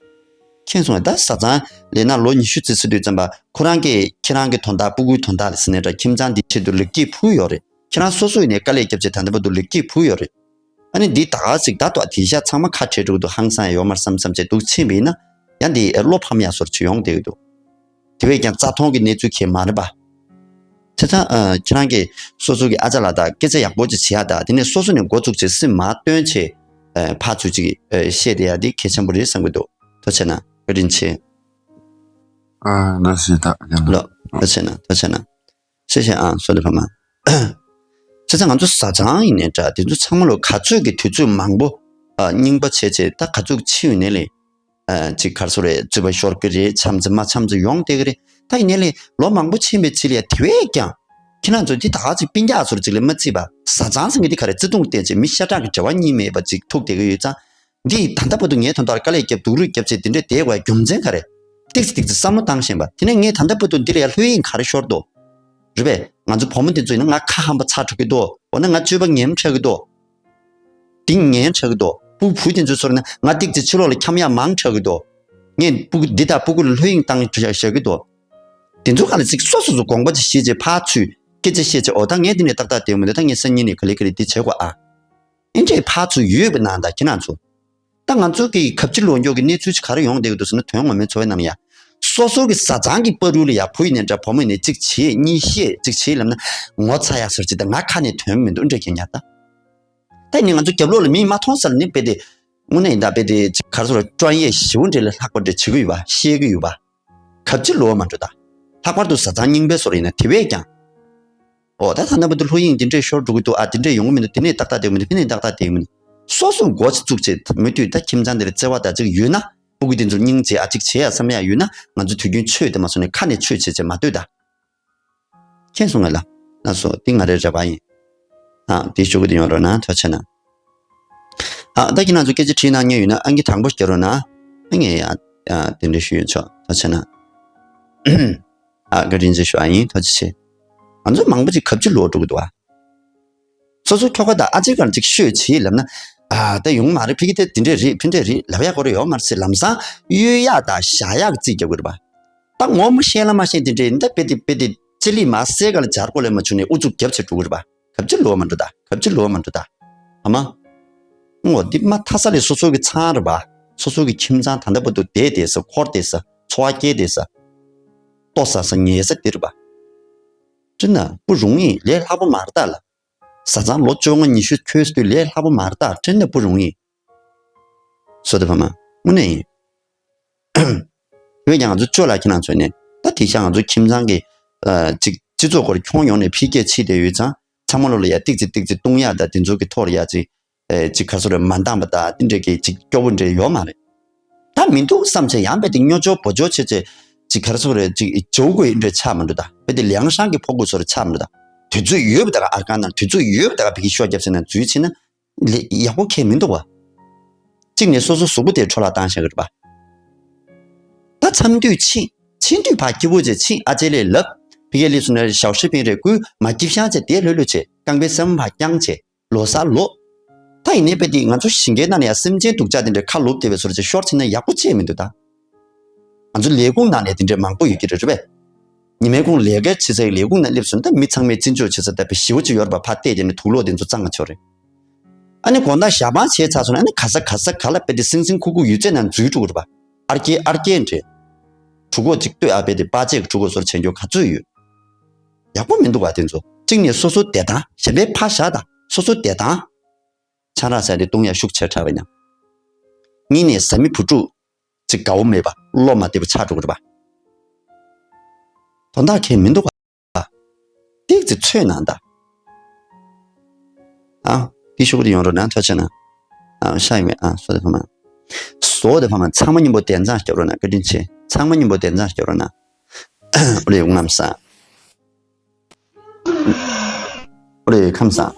མཁྱེན་སོང་ངས། ད་བཟའ་ཚང་ལས་ན་ལོ་ཉི་ཤུ་ཙམ་ཟིན་དུས་ཙམ་པ་ཁོ་རང་གིས་ཁྱེད་རང་གི་དོན་དག་སྤུ་གུའི་དོན་དག་ལ་ཟེར་ནའི་འདྲ། ཁྱིམ་ཚང་འདི་ཆེད་དུ་ལེགས་སྐྱེས་ཕུལ་ཡོད་རེད། ཁྱེད་རང་སོ་སོ་ཡིན་ནའི་དཀའ་ལས་བརྒྱབ་བྱས་ད་ལྟ་བར་དུ་ལེགས་སྐྱེས་ཕུལ་ཡོད་རེད། ཨ་ནི་འདི་ད་ག་ཟིག་ད་ལྟ་དེང་སང་ཚང་མ་ཁ་བྲལ་འགྲོ་གི་འདུག་ཧང་སང་ཡང་ཡོད་མ་རེད་བསམ་བསམ་བྱས་འདུག་ཕྱིན་པ་ཡིན་ན་ཡང་འདི་བློ་ཕམ་ཡག་བཟོ་འདྲ་ཅིག་ཡོང་བསྡད་ཀྱི་འདུག་དེ་བས་ཀྱང་རྩ་མཐོང་གི་གནས་ཚུལ་གང་ཡང་མ་རེད་པ། བྱས་ཙང་ཨ་ཁྱེད་རང་གིས་སོ་སོ་གི་ཨ་ཅག་ལགས་དང་སྐད་ཆ་ཡག་པོ་ཅིག་བྱེད་ཡག་དང་། དེ་ནས་སོ་སོ་ནས་འགོ་བཙུགས་བྱས་སེམས་མར་བཏོན་བྱས་ཨ་ཕར་ཚུར་ཅིག་ཨ་བཤད་བསྡད་ཡག་འདི་གལ་ཆེན་པོ་རེད་བསམ་གྱི་འདུག་ཐུགས་རྗེ་གནང་། བཀའ་དྲིན་ཆེ། ཨ་ལགས་སོ། ད་ཡང་ལགས། ཐུགས་རྗེ་གནང་། ཐུགས་རྗེ་གནང་། ཤེས་ཤེས་ཨང་བསོད་བདེ་ཕ་མ། བྱས་ཙང་ང་ཚོ་བཟའ་ཚང་ཡིན་ནའི་འདྲ། དེ་ཚོ་ཚང་མ་ལོ་ག་ཚོད་ཀྱི་དུས་ཚོད་མང་པོ་ཨ་རྙིང་པ་བྱས་བྱས་ད་ག་ཚོད་ཕྱིན་ཡོད་ནའི་ལས། ཨ་ཅིག་ག་རེ་ཟེར་དགོས་རེད། རྩོད་པ་ཤོར་གི་རེད། འཆམ་ཚིག་མ་འཆམ་ཚིག་ཡོང་བསྡད་ཀྱི་རེད། ད་ཡིན་ནའི་ལས་ལོ་མང་པོ་ཕྱིན་པའི་རྗེས་ལ་ཡ་དེ་བས་ཀྱང་ཁྱེད་རང་ཚོ་འདི་ད་ག་ཅིག་སྤུན་ཀྱག་ཚོར་ཅིག་ལས་མ་བརྩིས་པ། བཟའ་ཚང་ཟེར་མཁན་འདི་ག་རེ། བརྩེ་དུང་བསྟན་བྱས་མི་ཤ་ཁྲག་གི་འབྲེལ་བ་གཉིས་མེད་པ་ཅིག་ཐུག་བསྡད་ཀྱི་ཡོད་ཙང་། འདི་ད་ལྟ་བར་དུ་ངའི་དོན་དག་ལ་དཀའ་ལས་བརྒྱབ་སྡུག་རུས་བརྒྱབ་བྱས་འདི་འདྲས་བསྡད་དགོས་རྒྱུ་མཚན་ག་རེ། ཏིག་ཙི་ཏིག་ཙི་བསམ་བློ་བཏང་ཤེས་པ། དེ་ནས་ངས་ད་ལྟ་བར་དུ་འདི་ལ་ཡ་ལྷོད་གཡེང་ག་རེ་ཤོར་འདུག་རེད་པས། ང་ཚོ་བུ་མོ་དེ་ཚོ་ཡིན་ན་ང་ཁ་ཧམ་པ་ཚ་འགྲོ་གི་འདུག་འོ་ན་ང་སྤྱོད་པ་ངན་པ་ཆགས་ཀྱི་འདུག་སྡིག་ངན་ཆགས་ཀྱི་འདུག་སྤུ་བུ་དེ་ཚོ་ཚོར་ན་ང་ཏིག་ཙི་ཕྱི་ལོགས་ལ་འཁྱམ་ཡག་མང་ཆགས་ཀྱི་འདུག་ངས་སྤུ་གུ་འདི་དང་སྤུ་གུ་ལ་ལྷོད་གཡེང་བཏང་བཞག་གི་འདུག་དེ་ཚོ་ག་ལ་ཅིག་སོ་སོ་སོ་དགོངས་པ་ཅིག་བཞེས་བྱས་ཕར་ཚུར་སྐད་ཆ་བཤད་བྱས། འོ་ད་ངས་འདི་ནས་ཏག་ཏག་བསྡད་ཡོད་མི་འདུག་ད་ངས་སང་ཉིན་ནས་ག་ལེ་ག་ལེ་འདི་བྱེད་དགོས་ཨ། ཨེ་འདྲས་ཕར་ཚུར་ཡོད་པའི་ནང་ད་ཁྱེད་རང་ཚོ། ད་ང་ཚོ་གི་གབ་ཕྱི་ལོག་འགྱོ་གི་གནས་ཚུལ་ཅིག་ག་རེ་ཡོང་བསྡད་ཀྱི་འདུག་ཟེར་ན། དོན་ངོ་མའི་འཚོ་བའི་ནང་ཡ། སོ་སོ་གི་བཟའ་ཚང་གི་བར་དུ་ལ་ཡ་བུ་ཡིན་ནའི་འདྲ་བུ་མོ་ཡིན་ནའི་གཅིག་བྱེད་གཉིས་བཤད་གཅིག་བྱེད་ལབ་ན་ངོ་ཚ་ཡག་ཟེར་ཅིག་ད་ང་ཁ་ནས་ཐོན་མི་འདུག་འདྲ་ཁྱེད་ཉག་ད། ད་ནི་ང་ཚོ་རྒྱབ་ལོགས་ལ་མིས་མ་མཐོང་ས་ལ་ནི་དཔེ་དེ། དངོས་གནས་ཡིན་ད་དཔེ་དེ་ཅིག་ག་རེ་ཟེར་བ། བཀྲོན་ཡས་ཞེ་པོ་འདྲ་ལས་ལྷག་པ་འདྲ་བྱེད་ཀྱི་ཡོད་པ། བཤད་ཀྱི་ཡོད་པ། གབ་ཕྱི་ལོག་མ་འགྲོ་ད། ལྷག་པར་དུ་བཟའ་ཚང་རྙིང་པའི་བཟོ་འདྲ་ཡིན་ན་དེ་བས་ཀྱང་། འོ་ད་ད་ལྟ་བར་དུ་ལྷོད་གཡེང་འདི་འདྲས་ཤོར་འགྲོ་གི་འདུག་ཨ་འདི་འདྲས་ཡོང་གི་མི་འདུག་དེ་ནས་ཏག་ཏག་བསྡད་ཡོད་མི་འདུག་ཕ་ནས་ཏག་ཏག་བསྡད་ཡོད་མི་འདུག་སོ་སོ་འགོ་ཅིག་བཙུགས་བྱས་མུ་མཐུད་ད་ཁྱིམ་ཚང་འདི་ལ་བརྩེ་བ་དང་ཅིག་ཡོད་ན། སྤུ་གུ་འདི་ཚོར་སྙིང་རྗེ་ཨ་ཅིག་བྱེད་ཡ་བསམ་ཡ་ཡོད་ན། ང་ཚོ་དུས་རྒྱུན་ཆོས་དེ་མ་སོང་ནས་ཁ་ནས་ཆོས་བྱེད་བྱེད་མ་སྡོད་ད། མཁྱེན་སོང་ངས་ལ། ལགས་སོ། འདི་ང་རའི་རེ་བ་ཡིན། ཨ་འདི་ཞུ་གི་འདི་ཡོང་རོགས་གནང་། ཐུགས་རྗེ་གནང་། ཨ་ད་ཁྱེད་རང་ཚོ་སྐད་ཆ་དྲིས་གནང་མཁན་ཡོད་ན་ཨང་ཀི་དང་པོ་རྒྱག་རོགས་གནང་། ཨ་ངས་ཡ་ཨ་དེ་འདྲ་ཞུ་ཡོད་ཆོག་ཐུགས་རྗེ་གནང་། ཨ་བཀའ་དྲིན་ཆེ་ཞུ་ཨ་ཡིན། ཐུགས་རྗེ་ཆེ། ང་ཚོ་མང་པོ་ཅིག་གབ་ཕྱི་ལོག་འགྲོ་གི་འདུག་ཨ། སོ་སོ་ཁྱོ་ག་དང་ཨ་ཅེ་གང་ཅིག་ཤོད་བྱེད་ལབ་ན། ཨ་ད་ཡོང་མ་རེད། ཕ་གི་དེ་དེ་འདྲས་རེད། ཕ་འདྲས་རེད་ལབ་ཡག་གོ་རེ་ཡོད་མ་རེད་ཟེར་ལམ་སང་གཡོལ་ཡག་དང་བཞག་ཡག་གི་རྩིས་རྒྱག་གི་རེད་པ། ད་ངོ་མ་ཤེས་ལ་མ་ཤེས་དེ་འདྲས་འདི་དཔེ་དེ་དཔེ་དེ་ཅི་ལི་མ་སེ་ག་ལ་སྦྱར་གོ་ལས་མ་བྱུང་ནས་ཨུ་ཚུགས་རྒྱབ་བྱེད་འགྲོ་གི་རེད་པ། གབ་ཅི་ལོ་མ་འགྲོ་ད། གབ་ཅི་ལོ་མ་འགྲོ་ད། ཨ་མ། ངོ་འདི་མ་མཐའ་ས་ལས་སོ་སོ་གི་ཚང་རེད་པ། སོ་སོ་གི་ཁྱིམ་ཚང་ད་ལྟ་བར་དུ་བསྡད་བསྡད་ས། འཁོར་བསྡད་ས། འཚོ་བ་སྐྱེལ་བསྡད་ས། ལྟོ་ཟ་ས་ཉལ་ས་འདི་རེད་པ། སྤྲིན་ན་པུ་རུང་ཡིན་ལས་སླ་པོ་མ་རེད་ད་ལ། བཟའ་ཚང་ལོ་བཅོ་ལྔ་ཉི་ཤུ་འཁྱོལ་སྲིད་དུས་ལས་སླ་པོ་མ་རེད་ད། སྤྲིན་ན་པུ་རུང་ཡིན། བཟོ་དེ་ཕ་མ་དངོས་གནས་ཡིན། འོན་ཀྱང་ང་ཚོ་ཅོ་ལགས་ཁྱེད་རང་ཚོ་ནས་ད་དེ་ཤ་ང་ཚོ་ཁྱིམ་ཚང་གི་ཨ་ཅིག་སྤྱི་ཚོགས་སྐོར་ཁྱོན་ཡོངས་ནས་འཕེལ་རྒྱས་ཕྱིན་བསྡད་ཡོད་ཙང་ཚང་མ་ལོ་ལ་ཡ་ཏིག་ཙི་ཏིག་ཙི་བཏུང་ཡག་ད་དེ་ཚོ་གི་ཐོག་ལ་ཡ་ཅིག་ཨེ་ཅིག་ག་ཚོད་རེད་མ་འདང་བ་ད་དེ་འདྲས་ཀྱི་ཅིག་སྐྱོ་པོ་འདྲས་ཡོད་མ་རེད། ད་མི་འདུག་བསམ་བྱས་ཡང་དཔེ་དེ་སྨྱོ་སྦྱོར་བོ་སྦྱོར་བྱས་བྱས་ཅིག་ག་ཚོད་རེད་ཅིག་འཇོག་དགོས་ཡིན་འདྲས་ཆགས་མ་འགྲོ་ད། དཔེ་དེ་ལེང་ཧྲང་གི་ཕོ་རྒོད་ཚོ་རེད་ཆགས་མ་འགྲོ་ད། དུས་ཚོད་ཡོད་པ་ད་ག་ཨར་ཀང་ནང་དུས་ཚོད་ཡོད་པ་ད་ག་བི་གི་ཤོ་རྒྱབ་ཟེར་ན་འཛུལ་ཕྱིན་ན། ལས་ཡག་པོ་ཁེལ་མི་འདུག་བ། གཅིག་ནས་སོ་སོ་གཟུགས་པོ་དེ་འཕྲོ་བརླག་བཏང་བཞག་གི་རེད་པ། ད་མཚམས་དུས་ཕྱིན་ཕྱིན་དུས་ཕར་སྐྱིད་པོ་བྱས་ཕྱིན་ཨ་ཅེ་ལས་ལབ་ཕི་གེ་ལི་སུ་ནས་ཞའོ་ཧྲི་པིན་རེ་ཀུན་མ་སྐྱིད་ཤང་བྱས་དེ་ལྷོད་ལྷོད་བྱས་རྐང་པའི་སེམས་ཕར་བརྐྱངས་བྱས་ལོ་སར་ལོ། ད་ཡིན་ནའི་དཔེ་དེ་ང་ཚོ་ཞིང་ཁའི་ནང་ནས་ཡང་སེམས་ཅན་སྡུག་ཅག་དེ་འདྲའི་ཁ་ལུབ་བསྡད་པའི་བཟོ་འདྲ་ཅིག་ཤོར་ཕྱིན་ན་ཡག་པོ་ཅིག་མི་འདུག་ད། ང་ཚོ་ལས་ཁུངས་ནང་ནས་དེ་འདྲའི་མང་པོ་ཡོད་ཀྱི་རེད་རེད་པས། ཉི་མའི་ཁོང་ལས་ཀ་བྱེད་སའི་ལས་ཁུངས་ནང་སླེབས་སོང་ད་མི་ཚང་མས་བརྩི་འཇོག་བྱེད་ས་ད་དཔེ་ཞེ་པོ་ཅིག་ཡོད་རེད་པ། ཕར་བལྟས་བྱས་ནས་དུག་ལོག་དེ་ཚོ་གཙང་མ་ཆོག་རེད། ཨ་ནི་དགོང་དག་ཞག་པང་བྱས་ཚར་སོང་ན་ཨ་ནི་ག་ས་ག་ས་ག་ལ་དཔེ་དེ་སིང་སིང་ཁུག་ཁུག་ཡོད་ཚད་ནང་འཛུལ་འགྲོ་གི་རེད་པ། ཨར་སྐྱེལ་ཨར་སྐྱེལ་འདྲེ། གྲུ་གོ་ཅིག་ལྟོས་ཨ་དཔེ་དེ་པ་ཅེ་གི་གྲུ་གོ་ཚོར་བྱེད་རྒྱུ་ག་ཚོད་ཡོད། ཡག་པོ་མི་འདུག་བ་དེ་ཚོ། གཅིག་ནས་སོ་སོ་བདེ་ཐང་གཞན་པའི་ཕ་བཞག་དང་སོ་སོ་བདེ་ཐང་། ཆང་རག་ཟ་དེ་བཏུང་ཡ་ཤུགས་ཆེ་དྲགས་པ་ཡིན་ན། གཉིས་ནས་བཟའ་མི་བུ་ཕྲུག་ཅིག་དགའ་བོ་མེད་པ་བློ་མ་བདེ་བ་ཆགས་འགྲོ་གི་རེད་པ། དོན་དག་ཁེལ་མི་འདུག་ག་ཏིག་ཙི་ཚོད་ནང་ད། ཨ། ཏི་ཤུ་གུ་དེ་ཡོང་རོགས་གནང་ཐུགས་རྗེ་གནང་། ཨ་ཤ་ཡི་མེད་ཨ་བཟོ་དེ་ཕ་མ། བཟོ་དེ་ཕ་མ་ཚང་མ་མཉམ་པོ་དན་ཚང་སྐྱོབ་རོགས་གནང་བཀའ་དྲིན་ཆེ་ཚང་མ་མཉམ་པོ་དན་ཚང་སྐྱོབ་རོགས་གནང་། ཨོ་ལེ་ངམ་ས། ཨོ་ལེ་ཁམས་བཟང་།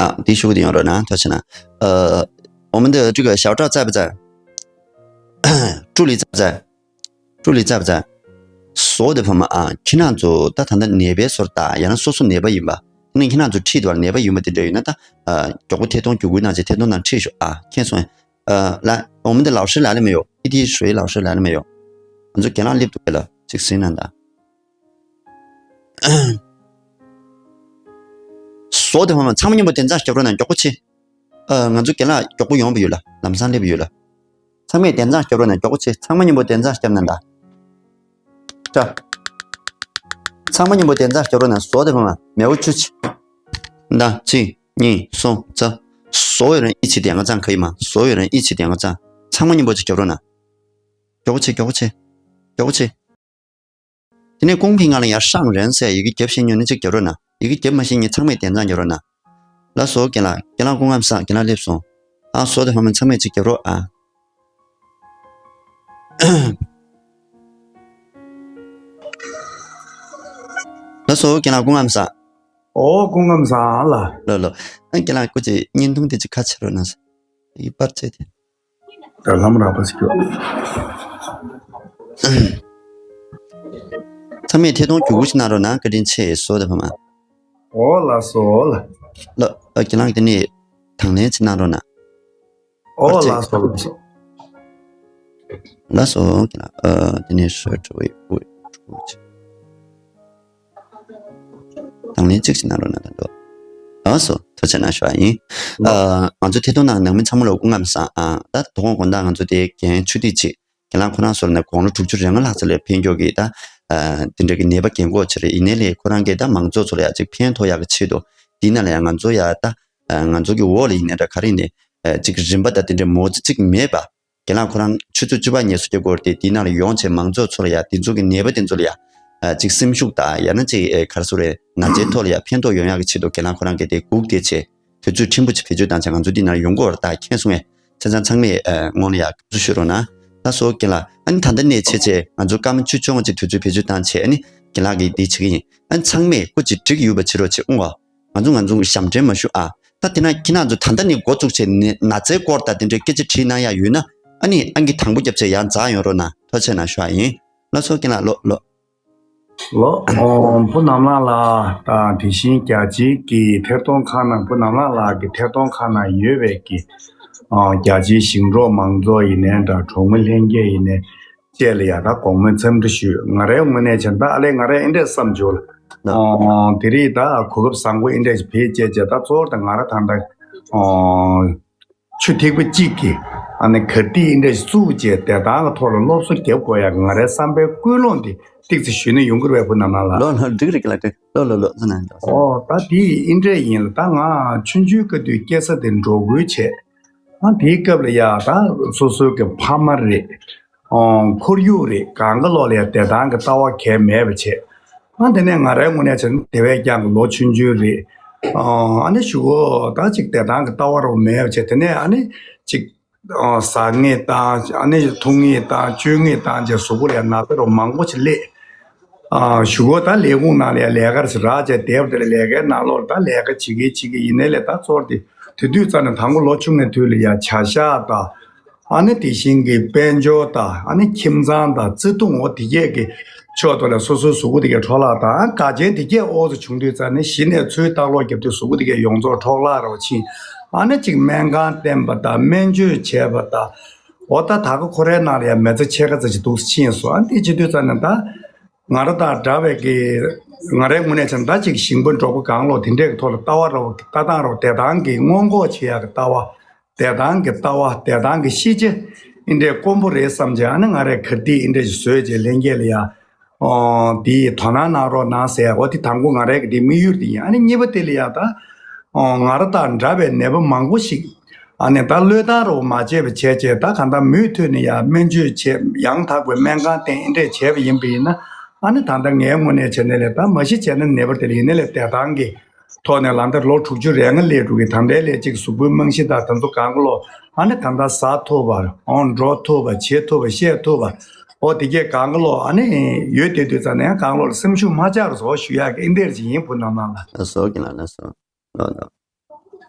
ཨ་ཏི་ཤུ་གུ་དེ་ཡོང་རོགས་གནང་ཐུགས་རྗེ་གནང་། ཨ།我们的这个小赵在不在？助理在不在？助理在不在？所有的朋友们啊，ཁྱེད་རང་ཚོ་ད་ད་ལྟ་ནད་པའི་ཟུར་དང་ཡང་ན་སོ་སོ་ནད་པ་ཡིན་པ། ཁྱེད་རང་ཚོ་ཁྲིད་དུ་བར་ནད་པ་ཡིན་པ་དེ་འདྲ་ཡོད་ན་ད། མགྱོགས་པོ་ཐད་གཏོང་བརྒྱུད་སྐུལ་གནང་བྱས་ཐད་གཏོང་ནང་ཁྲིད་ཤོག་ཨ། མཁྱེན་སོང་ངས། 呃，来，我们的老师来了没有？PT水老师来了没有？ ང་ཚོ་རྒན་ལགས་སླེབས་འདུག་གས་ལ་ཅིག་ཟིན་ན་ད། བཟོ་དེ་ཕ་མ་ཚང་མ་མཉམ་པོ་དན་ཚང་སྐྱོབ་རོགས་གནང་མགྱོགས་པོ་བྱེད། ཨ། ང་ཚོ་རྒན་ལགས་མགྱོགས་པོ་ཡོང་པ་ཡོད་ལ་ལམ་སང་སླེབས་པ་ཡོད་ལ། ཚང་མས་དན་ཚང་སྐྱོབ་རོགས་གནང་མགྱོགས་པོ་བྱེད། ཚང་མ་མཉམ་པོ་དན་ཚང་སྐྱོབ་གནང་ད། ཅ། ཚང་མ་མཉམ་པོ་དན་ཚང་སྐྱོབ་རོགས་གནང་བཟོ་དེ་ཕ་མ་མེའོ་ཆུ་ཆི། ད་གཅིག་གཉིས་གསུམ་རྩ། 所有人一起点个赞可以吗？ 所有人一起点个赞。 ཚང་མ་མཉམ་པོ་ཅིག་སྐྱོབ་རོགས་གནང་། མགྱོགས་པོ་བྱེད་མགྱོགས་པོ་བྱེད། མགྱོགས་པོ་བྱེད། དེ་ནས་ཀུང་ཕིང་ང་ལ་ཡང་ཧྲང་རན་ཟེར་ཡི་གེ་རྒྱབ་ཤེས་ཉོ་ནི་གཅིག་རྒྱབ་རོགས་གནང་། ཡི་གེ་རྒྱབ་མ་ཤེས་ཉིན་ཚང་མས་དན་ཚང་རྒྱབ་རོགས་གནང་། ལགས་སོ་རྒན་ལགས། རྒན་ལགས་སྐུ་ཁམས་བཟང་། རྒན་ལགས་སླེབས་སོང་། ཨ་བཟོ་དེ་ཕ་མ་ཚང་མས་གཅིག་རྒྱབ་རོགས་ཨ། ལགས་སོ་རྒན་ལགས་སྐུ་ཁམས་བཟང་། ཨོ་སྐུ་ཁམས་བཟང་ལ། ལོ་ལོ། ཨ་རྒན་ལགས་སྐུ་མཁྱེན་བརྙན་ཐུང་དེ་ཅིག་ཁ་ཕྱེ་རོགས་གནང་། ཡི་པར་ཆས་དེ། ད་ལམ་རག་པ་ཞིག་ཡོད། ཚང་མས་ཐད་གཏོང་བརྒྱུད་སྐུལ་ཞིག་གནང་རོགས་གནང་བཀའ་དྲིན་ཆེ་བཟོ་དེ་ཕ་མ། ཨོ་ལགས་སོ་ལ། ལ་ཨ་ཁྱེད་རང་གིས་དེ་ནས་དང་ལེན་ཅིག་གནང་རོགས་གནང་། ཨོ་ལགས་སོ་ལགས་སོ། ལགས་སོ་ཁྱེད་རང་ཨ་དེ་ནས་ཤོར་བྲོ་བའི་དབུ་ཕྲུག་ཅིག་དང་ལེན་གཅིག་བྱེད་གནང་རོགས་གནང་ད་འདུག་ལགས་སོ་ཐུགས་རྗེ་གནང་ཞུ་བ་ཡིན། ཨ་ང་ཚོ་ཐད་གཏོང་ནང་ནང་མི་ཚང་མ་ལ་སྐུ་ཁམས་བཟང་ཨ། ད་དོ་དགོང་དགོང་དག་ང་ཚོ་དེ་རྒན་ཆུ་ཐིགས་ཅིག་རྒན་ལགས་ཁོ་རང་ཚོ་ལ་ནས་དགུང་ལོ་དྲུག་ཅུ་རེ་ལྔ་ལྷག་ཙམ་ལ་ཕེབས་མགྱོགས་ཀྱི་ད་དེ་འདྲ་གི་ནད་པ་རྒན་གོག་ཅིག་རེད། ཡིན་ནའི་ལས་ཁོ་རང་གིས་ད་མང་ཚོགས་ཚོ་ལ་ཡ་ཅིག་ཕན་ཐོགས་ཡག་གི་ཆེད་དུ་འདི་ན་ལ་ཡ་ང་ཚོ་ཡ་ད་ང་ཚོ་གི་འོག་ལ་ཡིན་ནའི་འདྲ་ག་རེ་ཡིན་ནའི་ཅིག་རིན་པ་ད་དེ་འདྲ་མོ་ཙི་ཅིག་མེད་པ། རྒན་ལགས་ཁོ་རང་ཆུ་ཚོད་བཅུ་པ་ཉལ་སོ་སྐྱེ་སྐོར་དེ་དེའི་ནང་ལ་ཡོང་བྱས་མང་ཚོགས་ཚོ་ལ་ཡ་དེ་ཚོ་གི་ནད་པ་དེ་ཚོ་ལ་ཡ་ཅིག་སེམས་ཤུགས་དང་ཡང་ན་ཅིག་ག་རེ་ཟེར་རེད་ན་ཚའི་ཐོག་ལ་ཡ་ཕན་ཐོགས་ཡོང་ཡག་གི་ཆེད་དུ་རྒན་ལགས་ཁོ་རང་གིས་དེ་སྒུག་བསྡད་བྱས་དུས་ཚོད་ཕྲན་བུ་ཅིག་བེད་སྤྱོད་བཏང་བྱས་ང་ཚོ་འདི་ནང་ལ་ཡོང་གི་ཡོད་རེད། ད་མཁྱེན་སོང་ངས་ཚང་མས་སྔོན་ལ་ཡ་སྐུ་གཟུགས་ཞུ་རོགས་གནང་། ད་སོ་རྒན་ལགས་ཨ་ནི་ད་ལྟ་ནས་བྱས་བྱས་ང་ཚོ་སྐར་མ་བཅུ་བཅོ་ལྔ་ཅིག་དུས་ཚོད་བེད་སྤྱོད་བཏང་བྱས་ཨ་ནི་རྒན་ལགས་ཀྱིས་འདི་བྱེད་ཀྱི་ཡིན། ཨ་ནི་ཚང་མས་སྐུ་ཅིག་འགྲིག་ཡོད་པ་བྱེད་རོགས་བྱེད་ཨུང་བ། ང་ཚོ་ང་ཚོ་ཞབས་འདྲེན་མ་ཞུ་ཨ། ད་དེ་ན་ཁྱེད་རང་ཚོ་ད་ལྟ་ནས་འགོ་བཙུགས་བྱས་ནས་ན་ཚའི་སྐོར་དང་དེ་འདྲའི་སྐད་ཆ་དྲིས་གནང་ཡག་ཡོད་ན་ཨ་ནི་ཨང་ཀི་དང་པོ་བརྒྱབ་བྱས་ཡང་འཛེགས་ཡོང་རོགས་གནང་། ཐུགས་རྗེ་གནང་ཞུ་བ་ཡིན། ལགས་སོ་རྒན་ལགས་ལོ་ལོ། ལོ། ཨོ་བུ་ནམ་ལགས་ལ་དང་དེ་བཞིན་རྒྱ་ཆེའི་གི་ཐད་གཏོང་ཁང་ནང་བུ་ནམ་ལགས་ལགས་ཀྱི་ཐད་གཏོང་ཁང་ནང་ཡོད་པའི་གི་ ཨ་རྒྱ་ཆེའི་ཞིང་འབྲོག་མང་ཚོགས་ཡིན་ནའི་འདྲ། གྲོང་མི་ལྷན་རྒྱས་ཡིན་ནའི་བཅས་ལ་ཡ་ད་དགོངས་མོལ་འཚམས་འདྲི་ཞུས། ང་རའི་ངོས་ནས་བྱས་ན་ད་ཨ་ལས་ང་རས་ཨེ་འདྲས་བསམ་བྱུང་ལ། ལགས། ཨ་དེ་རིང་ད་གོ་སྐབས་བཟང་པོ་ཨེ་འདྲས་ཞིག་བེད་སྤྱད་བྱས། ད་གཙོ་བོར་ད་ང་ར་ད་ལྟ་ཨ་ཆུ་ཐིགས་པ་གཅིག་གིས་ཨ་ནི་གར་སྟེགས་ཨེ་འདྲས་ཞིག་བཙུགས་བྱས། བདེ་ཐང་གི་ཐོག་ལ་སློབ་གསོ་རྒྱབ་དགོས་ཡ་གི་ང་རའི་བསམ་པའི་ཀུན་སློང་དེ་ཏོག་ཙམ་ཞུས་ན་ཡོང་གི་རེད་པས་བུ་ནམ་ལགས་ལ། ལགས་ལགས། འགྲིག་རེད། ལགས་འགྲིག། ལགས་ལགས་ལགས། ལགས་ན་ལགས། ཨོ་ད་དེ་ཨེ་འདྲས་ཡིན་ལ། ད་ང་ཆུང་ཆུང་སྐབས་དུས་སྐྱེས་ས་དེ་འབྲོག་ཁུལ་བྱས། ཨ་དེའི་སྐབས་ལ་ཡ་ད་སོ་སོའི་གི་ཕ་མ་རེད། ཨོ་ཁོར་ཡུག་རེད། གང་གི་ལོག་ལ་ཡ་བདེ་ཐང་གི་ལྟ་བ་གང་ཡང་མེད་པ་བྱས། ཨ་དེ་ནས་ང་རའི་ངོས་ནས་བྱས་ན་དེ་བས་ཀྱང་གི་ལོ་ཆུང་ཆུང་རེད། ཨོ་ཨ་ནི་གཞུག་གུ་ད་ཅིག་བདེ་ཐང་གི་ལྟ་བ་རོ་མེད་པ་བྱས། དེ་ནས་ཨ་ནི་ཅིག་ཨོ་ཟ་ངེས་བཏང་། ཨ་ནི་འཐུང་ངེས་བཏང་། སྤྱོད་ངེས་བཏང་བྱས་གཟུགས་པོ་ལ་ཡ་ན་ཚ་རོ་མང་པོ་ཞིག་སླེབས། ཨ་གཞུག་གུ་ད་ལས་ཁུངས་ནང་ལ་ཡ་ལས་ཀ་རེ་ཞིག་རག་བྱས་བསྡད་པ་དེ་ལ་ལས་ཀའི་ནང་ལོགས་ལ་ད་ལས་ཀ་བྱེད་ཀྱི་བྱེད་ཀྱི་ཡིན་ནའི་ལས། ད་གཙོ་བོ་དེ་དེ་དུས་ཙམ་ནས་དང་པོ་ལོ་ཆུང་ངའི་དུས་ལ་ཡ་བྱ་གཞག་དང་། ཨ་ནི་དེ་བཞིན་གྱི་དཔལ་འབྱོར་དང་། ཨ་ནི་ཁྱིམ་ཚང་དང་བརྩེ་དུང་འོ་དེ་གས་ཀྱི་ཕྱོགས་ཐོག་ལ་སོ་སོའི་གཟུགས་པོ་དེ་གས་འཕྲོ་བརླག་དང་། འགལ་རྐྱེན་དེ་གས་ཨོ་ཙམ་བྱུང་དུས་ཙམ་ནས་གཞི་ནས་ཚུར་ལྟ་ཀློག་རྒྱབ་དུས་གཟུགས་པོ་དེ་གས་ཡོངས་རྫོགས་འཕྲོ་བརླག་རོ་ཕྱིན། ཨ་ནི་ཅིག་སྨན་ཁང་བསྟེན་པ་དང་སྨན་བཅོས་བྱས་པ་དང་། འོ་ད་ད་ག་ཁོ་རའི་ནང་ལ་ཡང་མི་ཚེ་ཕྱེད་ཀ་ཙམ་ཅིག་འདུག་ཕྱིན་སོང་། ཨ་ནི་དེ་བྱེད་དུས་ཙམ་ནས་ད་ང་ར་དང་འདྲ་བའི་གི་ང་རའི་ངོས་ནས་བྱས་ན་ད་ཅིག་ཞིང་པ་འབྲོག་པ་གང་ལོག་དེ་འདྲས་ཀྱི་ཐོག་ལ་ལྟ་བ་རོ་ལྟ་སྟངས་རོ་བདེ་ཐང་གི་སྔོན་འགོག་བྱེད་ཡག་གི་ལྟ་བ། བདེ་ཐང་གི་ལྟ་བ། བདེ་ཐང་གི་ཤེས་བྱ་ཨེ་འདྲས་དཀོན་པོ་རེད་བསམ་བྱས། ཨ་ནི་ང་རས་གར་སྟེགས་ཨེ་འདྲས་ཞིག་བཟོས་བྱས་ལྷན་རྒྱས་ལ་ཡ་ཨོ་འདི་དོ་སྣང་གནང་རོགས་གནང་ཟེར། འོ་དེ་དང་པོ་ང་རའི་གི་དེ་དམིགས་ཡུལ་དེ་ཡིན། ཨ་ནི་གཉིས་པ་དེ་ལ་ཡ་ད་ཨོ་ང་ར་དང་འདྲ་བའི་ནད་པ་མང་པོ་ཞིག་ཨ་ནི་ད་གློད་བཏང་རོགས་མ་བྱས་པ་བྱས་བྱས། ད་གང་ལྟར་མུ་མཐུད་ནས་ཡ་སྨན་བཅོས་བྱས། ཡང་དག་པའི་སྨན་ཁང་བསྟེན་ཨེ་འདྲས་བྱས་པ་ཡིན་པ་ཡིན་ན། ཨ་ནི་ད་ལྟ་ངའི་ངོས་ནས་བྱས་ནས་ལས། ད་མ་གཞི་བྱས་ན་ནད་པ་དེ་ལ་ཡིན་ནའི་ལས་བདེ་ཐང་གི་ཐོག་ནས་ལ་ད་ལོ་དྲུག་ཅུ་རེ་ལྔ་སླེབས་འགྲོ་གི། ད་ལྟའི་ལས་ཅིག་གཟུགས་པོའི་རྨང་གཞི་དང་དེ་ཚོ་གང་ག་ལོག་ཨ་ནི་ད་ལྟ་ཟ་ཐུབ་པ། ཨོ་འགྲོ་ཐུབ་པ། བྱེད་ཐུབ་པ། བཤད་ཐུབ་པ། ཨོ་དེ་གས་གང་ག་ལོག་ཨ་ནི་ཡོད་བསྡད་དུས་ཙམ་ནས་གང་ལོག་ལ་སེམས་ཤུགས་མ་ཆག་རོགས་ཞུ་ཡག་གི་ཨེ་འདྲས་ཅིག་ཡིན། བུ་ནམ་ལགས་ལ། ལགས་སོ་རྒན་ལགས། ལགས་སོ། ལགས་ལགས།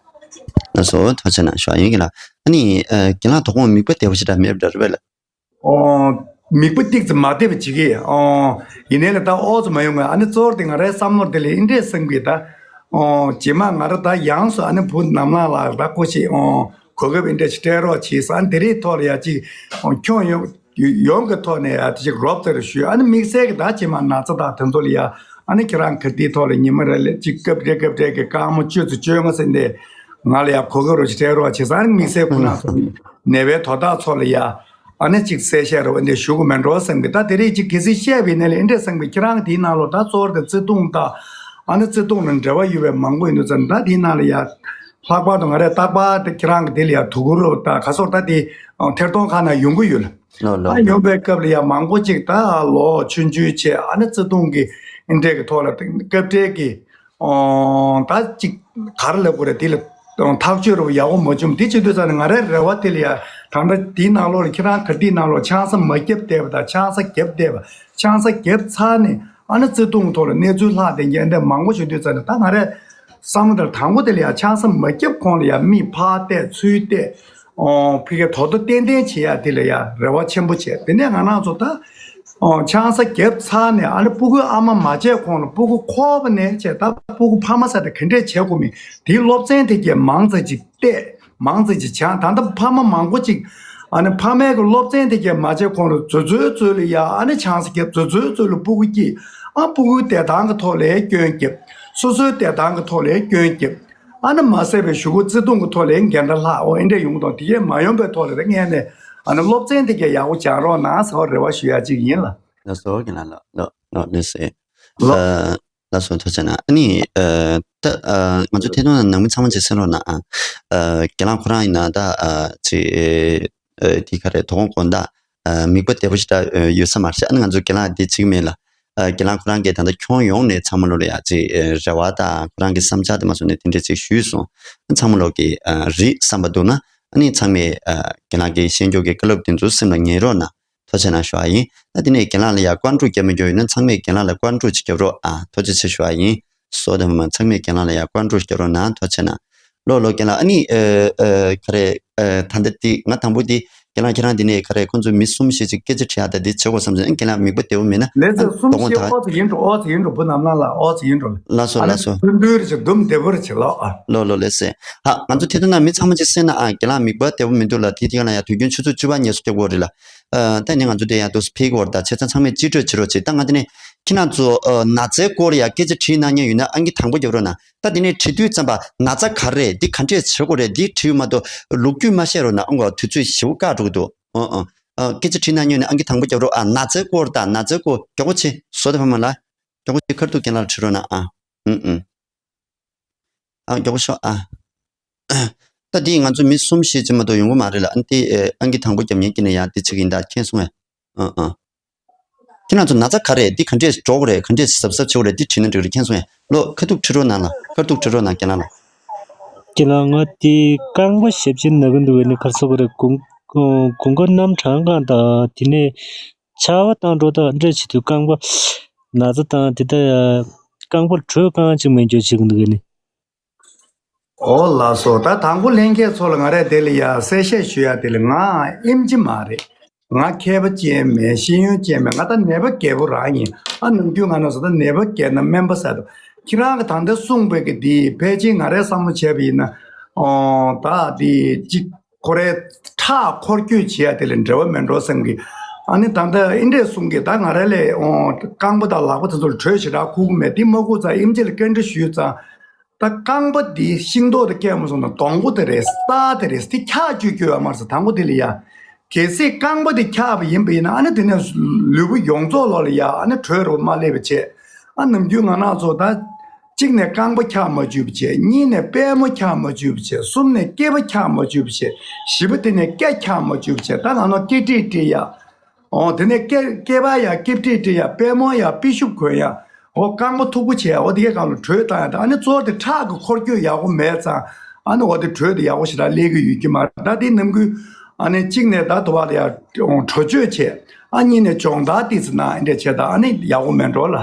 ལགས་སོ། ཐུགས་རྗེ་ཆེ་གནང་ཞུ་ཡ་ཡིན། རྒན་ལགས། ཨ་ནི་ཨ་རྒན་ལགས་དོ་དགོང་མིག་དཔེ་བདེ་པོ་ཞེ་དྲག་མེད་པ་འདྲ་རེད་པས་ལགས། ཨོ། མིག་དཔེ་ཏིག་ཙམ་མ་བདེ་བ་བྱེད་ཀྱི། ཨོ། ཡིན་ནའི་ལས་ད་ཨོ་ཙམ་མ་ཡོང་གི། ཨ་ནི་གཙོ་བོར་དེ་ང་རའི་བསམ་བློར་དེ་ལས་ཨེ་འདྲས་བསམ་གི་ད། ཨོ། རྗེས་མ་ང་ར་ད་ཡང་སུ་ཨ་ནི་བུ་ནམ་ལངས་ལགས་ད་ཁོ་ཞིག་ཨོ་གོ་སྐབས་ཨེ་འདྲས་ཞིག་སྤྲད་རོགས་བྱེད་ཟེར། ཨ་ནི་དེ་རིང་ཐོག་ལ་ཡ་ཅིག་ཨོ་ཁྱོད་ཡོང་ཡོང་གི་ཐོག་ནས་ཡ་དེ་ཞིག་རོབ་ཙམ་རེ་ཞུས། ཨ་ནི་དམིགས་བསལ་གི་ད་རྗེས་མ་ན་ཚ་དང་དེ་ཚོ་ལ་ཡ་ཨ་ནི་ཁྱེད་རང་ག་དེའི་ཐོག་ལ་ཉི་མ་རེ་ལ་ཅིག་སྐབས་རེ་སྐབས་རེ་གི་སྐར་མ་བཅུ་ཙམ་བཅོ་ལྔ་ཙམ་ནས་ང་ལ་ཡ་གོ་སྐབས་རོ་ཞིག་སྤྲད་རོགས་བྱེད་ཟེར། ཨ་ནི་དམིགས་བསལ་ཁོ་ན་ཚོ་ནད་པའི་དོ་བདག་ཚོ་ལ་ཡ། ཨ་ནི་གཅིག་གསལ་བཤད་རོགས་འདི་ཞུ་དགོས་མེད་འགྲོ་བསམ་གི། ད་དེ་རིགས་གཅིག་གལ་སྲིད་བཤད་པའི་ནས་ལས་འདྲ་བསམ་གི། ཁྱེད་རང་གི་དེའི་ནང་ལོགས་ད་གཙོ་བོར་དེ་བརྩེ་དུང་དང་། ཨ་ནི་བརྩེ་དུང་ལ་འབྲེལ་བ་ཡོད་པའི་མང་པོ་ཡིན་འདུག་ཙང་། ད་དེའི་ནང་ལ་ཡ་ལྷག་པར་དུ་ང་རས་རྟག་པར་དེ་ཁྱེད་རང་གི་དེ་ལ་ཡ་དོ་ཁུར་རོགས་ད་ག་སོགས་ད་དེ་ཐད་གཏོང་ཁང་ནང་ཡོང་གི་ཡོད་ལ། ལོ་ལོ་ཨ་ཡོང་པའི་སྐབས་ལ་ཡ་མང་པོ་ཅིག་ད་ལོ་ཆུང་ཆུང་བྱས། ཨ་ནི་བརྩེ་དུང་གི་འདྲེས་ཀྱི་ཐོག་ལ་སྐབས་འབྲེལ་གྱི་ཨོ་ད་ཅིག་ག་རེ་ལབ་དགོས་རེད། དེ་ལ་ཐག་གཅོད་རོགས་ཡག་པོ་མ་བྱུང་། དེ་བྱེད་དུས་ཙང་ནས་ང་རའི་རེ་བ་དེ་ལ་ཡ་ད་ལྟ་དེའི་ནང་ལོགས་ལ་ཁྱེད་རང་ག་དེའི་ནང་ལོགས་ཆང་ས་མ་བརྒྱབ་བསྡད་པ་དང་། ཆང་ས་བརྒྱབ་བསྡད་པ། ཆང་ས་བརྒྱབ་ཚར་ནས་ཨ་ནི་བརྩེ་དུང་གི་ཐོག་ལ་གནས་ཚུལ་ལྷག་བསྡད་མཁན་འདྲ་མང་པོ་བྱུང་དུས་ཙང་ནས། ད་ང་རས་བསམ་བློ་དེར་དང་པོ་དེ་ལ་ཡ་ཆང་ས་མ་བརྒྱབ་གོང་ལ་ཡ་མིག་ཕར་བལྟས་ཚུར་བལྟས། ཨོ་ཕི་གའི་དོ་དོ་ཏན་ཏན་བྱེད་ཡ་དེ་ལ་ཡ་རེ་བ་ཆེན་པོ་བྱས། དེ་ནས་ང་རང་ཚོ་ད་ཨོ་ཆང་ས་བརྒྱབ་ཚར་ནས་ཨ་ནི་སྤུ་གུའི་ཨ་མ་མ་བྱས་གོང་ལ་སྤུ་གུ་འཁོར་བ་ནས་བྱས། ད་སྤུ་གུ་ཕ་མ་ཟེར་ཏེ་ག་འདྲས་བྱེད་དགོས་མིན་དེའི་སློབ་ཚན་དེ་གས་མང་ཙམ་ཅིག་བལྟས། མང་ཙམ་ཅིག་སྦྱངས། ད་ལྟ་ཕ་མ་མང་པོ་ཅིག་ཨ་ནི་ཕ་མའི་གི་སློབ་ཚན་དེ་གས་མ་བྱས་གོང་ལ་མཛོད་མཛོད་ཚོ་ལ་ཡ་ཨ་ནི་ཆང་ས་བརྒྱབ། མཛོད་མཛོད་ཚོ་ལ་སྤུ་གུ་སྐྱེས། ཨ་སྤུ་གུའི་བདེ་ཐང་གི་ཐོག་ལ་སྐྱོན་བརྒྱབ། སོ་སོའི་བདེ་ཐང་གི་ཐོག་ལ་སྐྱོན་བརྒྱབ། ཨ་ནི་མ་ཟད་པའི་གཞུག་གུ་བརྩེ་དུང་གི་ཐོག་ལ་འགལ་ཟླ་ལྷག། འོ་ཨེ་འདྲས་ཡོང་གི་འདུག་དེ་གས་མ་ཡོང་པའི་ཐོག་ལ་ད་ངས་ནས་ཨ་ནི་སློབ་ཚན་དེ་གས་ཡག་པོ་སྦྱང་རོགས་གནང་ཟེར་བ་རེ་བ་ཞུ་ཡ་གཅིག་ཡིན་ལ། ལགས་སོ་རྒན་ལགས། ལགས་ལགས་ལགས་ལགས་སོ། ལགས་སོ། ཐུགས་རྗེ་གནང་། ཨ་ནི་ཨ་ད་ཨ་ང་ཚོ་ཐད་གཏོང་ནང་ནང་མི་ཚང་མ་ཅིག་གསན་རོགས་གནང་ཨ། ཨ་རྒན་ལགས་ཁོ་རང་ཡིན་ན་ད་ཨ་ཅིག་ཨ་དེ་ག་རེ་དོ་དགོང་དགོང་དག་ཨ་མིག་དཔེ་བདེ་པོ་ཞེ་དྲག་ཨ་ཡོད་ས་མ་རེད། ཨ་ནི་ང་ཚོ་རྒན་ལགས་འདི་གཅིག་མེད་ལ། ཨ་རྒན་ལགས་ཁོ་རང་གིས་ད་ལྟ་ཁྱོན་ཡོངས་ནས་ཚང་མ་ལོ་ལ་ཡ་ཅིག་ཨ་རེ་བ་དང་ཁོ་རང་གི་བསམ་འཆར་དེ་མ་སོང་ནས་དེ་འདྲས་ཅིག་ཞུས་སོང་། ཨ་ཚང་མ་ལོ་གི་ཨ་རིགས་བསམ་པ་འདུག་ན་ཨ་ནི་ཚང་མས་ཨ་རྒན་ལགས་ཀྱིས་བཤད་རྒྱུ་གི་བཀའ་སློབ་དེ་ཚོ་སེམས་ལ་ངེས་རོགས་གནང་། ཐུགས་རྗེ་གནང་ཞུ་བ་ཡིན། ད་དེ་ནས་རྒན་ལགས་ལ་ཡ་བཀའ་འདྲི་རྒྱབ་མི་རྒྱུ་ཡོད་ན་ཚང་མས་རྒན་ལགས་ལ་བཀའ་འདྲི་ཅིག་རྒྱབ་རོགས་ཨ། ཐུགས་རྗེ་ཆེ་ཞུ་བ་ཡིན། སོ་དེ་མ་ཚང་མས་རྒན་ལགས་ལ་ཡ་བཀའ་འདྲི་ཅིག་རྒྱབ་རོགས་གནང་། ཐུགས་རྗེ་གནང་། ལོ་ལོ་རྒན་ལགས་ཨ་ནི་ཨ་ཨ་ག་རེ་ ཨ། ད་ལྟ་དེ་ང་དང་པོ་དེ་རྒན་ལགས་ཁྱེད་རང་དེ་ནས་ག་རེ་ཁོང་ཚོ་མི་གསུམ་བཞི་ཅིག་སྐད་ཆ་དྲི་ཡག་ད་དེ་བྱེད་དགོས་བསམ་སོང་། ཨ། རྒན་ལགས་མིག་པ་བདེ་པོ་མེད་ན། ལེ་ཚན་གསུམ་བཞི་ཨོ་ཙི་ཡིན་འགྲོ། ཨོ་ཙི་ཡིན་འགྲོ། བུ་ནམ་ལངས་ལ་ཨོ་ཙི་ཡིན་འགྲོ། ལགས་སོ་ལགས་སོ། ཐུན་ཐུན་རེ་བྱེད། དུམ་བདེ་པོ་རེ་བྱེད་ལོ། ཨ། ལོ་ལོ་ལེ་ཟེ། ཧ། ང་ཚོ་ཐེ་ཐུ་ན་མི་ཚང་མ་ཅིག་གསན་ན། ཨ། རྒན་ལགས་མིག་པ་བདེ་པོ་མི་འདུག་ལ། དེ་དེ་ག་ལ་ཡ་དུས་རྒྱུན་ཆུ་ཚོད་བཅུ་པ་ངལ་གསོ་རྒྱག་དགོས་རེད་ལ། ཨ། ད་ནི་ང་ཚོ་དེ་ཡ་དུས་ཕེབས་དགོས་རེད། ད་བྱས་ཙང་ཚང་མས་རྩིས་སྤྲོད་བྱེད་རོགས་བྱེད། ད་ང་དེ་ནས་ཁྱེད་རང་ཚོ་ཨ་ན་ཚའི་སྐོར་ཡ་སྐད་ཆ་དྲིས་གནང་མཁན་ཡོད་ན་ཨང་ཀི་དང་པོ་རྒྱབ་རོགས་གནང་། ད་དེ་ནས་དྲི་དུས་ཙམ་པ་ན་ཚ་ག་རེ་རེད། འདི་ག་འདྲས་བྱེད་དགོས་རེད། འདི་དྲི་ཡོད་མ་གཏོགས་ལོ་རྒྱུས་མ་བཤད་རོགས་གནང་། ཨང་གོ་དུས་ཚོད་ཞེ་པོ་བཀག་འགྲོ་གི་འདུག་ཨང་ཨང་། ཨ། སྐད་ཆ་དྲིས་གནང་མཁན་ཡོད་ན་ཨང་ཀི་དང་པོ་རྒྱབ་རོགས། ཨ། ན་ཚའི་སྐོར་དང་ན་ཚའི་སྐོར། མགྱོགས་པོ་བྱེད། བཟོ་ལྟ་ཕ་མ་ལ། མགྱོགས་པོ་བྱེད། ཁ་ཐུག་རྒན་ལགས་ལ་དྲི་རོགས་གནང་། ཨ། ཨུ་ཨུ། ཨ། མགྱོགས་པོ་ཤོག། ཨ། ད་འདི་ང་ཚོ་མི་གསུམ་བཞི་ཅིག་མ་གཏོགས་ཡོང་གི་མ་རེད་ལ། ཨ། འདི་ཨ་ཨང་ཀི་དང་པོ་རྒྱབ་མཁན་གྱི་ནས་ཡང་འདི་བྱེད་ཀྱི་ཡིན། ད་མཁྱེན་སོང་ངས། ཨ་ཨ། ཁྱེད་རང་ཚོ་ན་ཚ་ག་རེ་རེད། འདི་ག་འདྲས་འགྲོ་དགོས་རེད། ག་འདྲས་གཟབ་གཟབ་བྱེད་དགོས་རེད། འདི་དྲིས་ན་འགྲིག་རེད། མཁྱེན་སོང་ངས། ལོ། ཁ་ཐུག་དྲི་རོགས་གནང་ལ། ཁ་ཐུག་དྲི་རོགས་གནང་། རྒན་ལགས་ལ། རྒན་ལགས། ང་དེ་རྐང་པ་ཞབས་ཕྱི་ན་གི་འདུག་གི་ནི། ག་རེ་ཟེར་དགོས་རེད། དགུན་དགུན་ཁ་གནམ་གྲང་གང་དང་དེ་ནས་ཆར་པ་བཏང་འགྲོ་ད་འདྲ་བྱེད་དུས་རྐང་པ་ན་ཚ་དང་དེ་ལྟ་ཡ། རྐང་པ་དྲོད་རྐང་ཅིག་མེད་འགྱོ་བྱེད་གི་འདུག་གི་ནི། ཨོ་ལགས་སོ། ད་དང་པོ་ལྷན་རྒྱས་ཚོ་ལ་ང་རས་དེ་ལ་ཡ་གསལ་བཤད་ཞུ་ཡ། དེ་ལ་ང་ཨེམ་ཆི་མ་རེད། ང་མཁས་པ་ཅན་མེད། ཤེས་ཡོན་ཅན་མེད། ང་ད་ནད་པ་རྒད་པོ་རང་ཡིན། ཨ། ནམ་རྒྱུན་ང་ན་ཟོ་ད་ནད་པ་རྒད་ན་སྨན་པ་ཟེར་དོ། ཁྱེད་རང་གི་ད་ལྟ་གསུངས་པའི་གི་འདི་ཕལ་ཆེར་ང་རས་བསམ་བློ་བྱས་པ་ཡིན་ན། ཨོ། ད་འདི་ཅིག་ཁོ་རའི་ཁྲག་འཁོར་སྐྱོད་བྱེད་ཡ་དེ་ལ་འབྲེལ་བ་མེད་འགྲོ་བསམ་གི། ཨ་ནི་ད་ལྟ་ཨེ་འདྲས་གསུང་གི། ད་ང་ར་ལས་ཨོ་རྐང་པ་དང་ལག་པ་དེ་ཚོ་ལ་དྲོད་ཞེ་དྲག་ཁུག་གི་མེད། དེ་མ་ཁུག་ཙང་ཨེམ་ཆི་ལ་བཀའ་འདྲི་ཞུས་ཙང་། ད་རྐང་པ་འདི་ཤིང་ཏོག་དེ་སྐྱེས་མ་སོང་ན་སྡོང་པོ་དེ་རེད། རྟགས་དེ་རེད། དེ་འཁྱག་བཅུག་རྒྱུ་ཡོད་མ་རེད་ཟེར། དང་པོ་དེ་ལ་ཡ། གལ་སྲིད་རྐང་པ་དེ་འཁྱག་པ་ཡིན་པ་ཡིན་ན། ཨ་ནི་དེ་ནས་ལུས་པོ་ཡོངས་རྫོགས་ལོག་ལ་ཡ། ཨ་ནི་དྲོད་རུ་མ་སླེབས་པ་བྱས། ཨ། ནམ་རྒྱུན་ང་རང་ཚོ་ད། གཅིག་ནས་རྐང་པ་འཁྱག་མ་བཅུག་པ་བྱས། གཉིས་ནས་པད་མོ་འཁྱག་མ་བཅུག་པ་བྱས། གསུམ་ནས་སྐེད་པ་འཁྱག་མ་བཅུག་པ་བྱས། བཞི་པ་དེ་ནས་སྐེ་འཁྱག་མ་བཅུག་པ་བྱས། ད་ང་ནོ་སྐེ་དཀྲིས་དཀྲི་ཡ། ཨོ། དེ་ནས་སྐེ་སྐེད་པ་ཡ་སྐེ་དཀྲིས་དཀྲི་ཡ། པད་མོ་ཡ་པི་ཤུབས་གོན་ཡ། ཨོ། རྐང་པ་མཐུག་པོ་བྱས། ཨོ། དེ་གའི་སྒང་ལ་དྲོད་བཏང་ཡ། ད་ཨ་ནི་གཙོ་བོ་དེ་ཁྲག་གི་འཁོར་སྐྱོད་ཡག་པོ་མེད་ཙང་། ཨ་ནི་འོ་དེ་དྲོད་དེ་ཡག་པོ་ཞེ་དྲག་སླེབས་ཀྱི་ཡོད་ཀྱི་མ་རེད། ད་དེ་ནམ་རྒྱུན་ཨ་ནི་གཅིག་ནས་ད་དུ་བ་ལ་ཡ་གྲོ་བཅོས་བྱས། ཨ། གཉིས་ནས་སྦྱོང་བརྡར་ཏོག་ཙམ་གནང་། ཨེ་འདྲས་བྱས། ད་ཨ་ནི་ཡག་པོ་མེད་འགྲོ་ལ།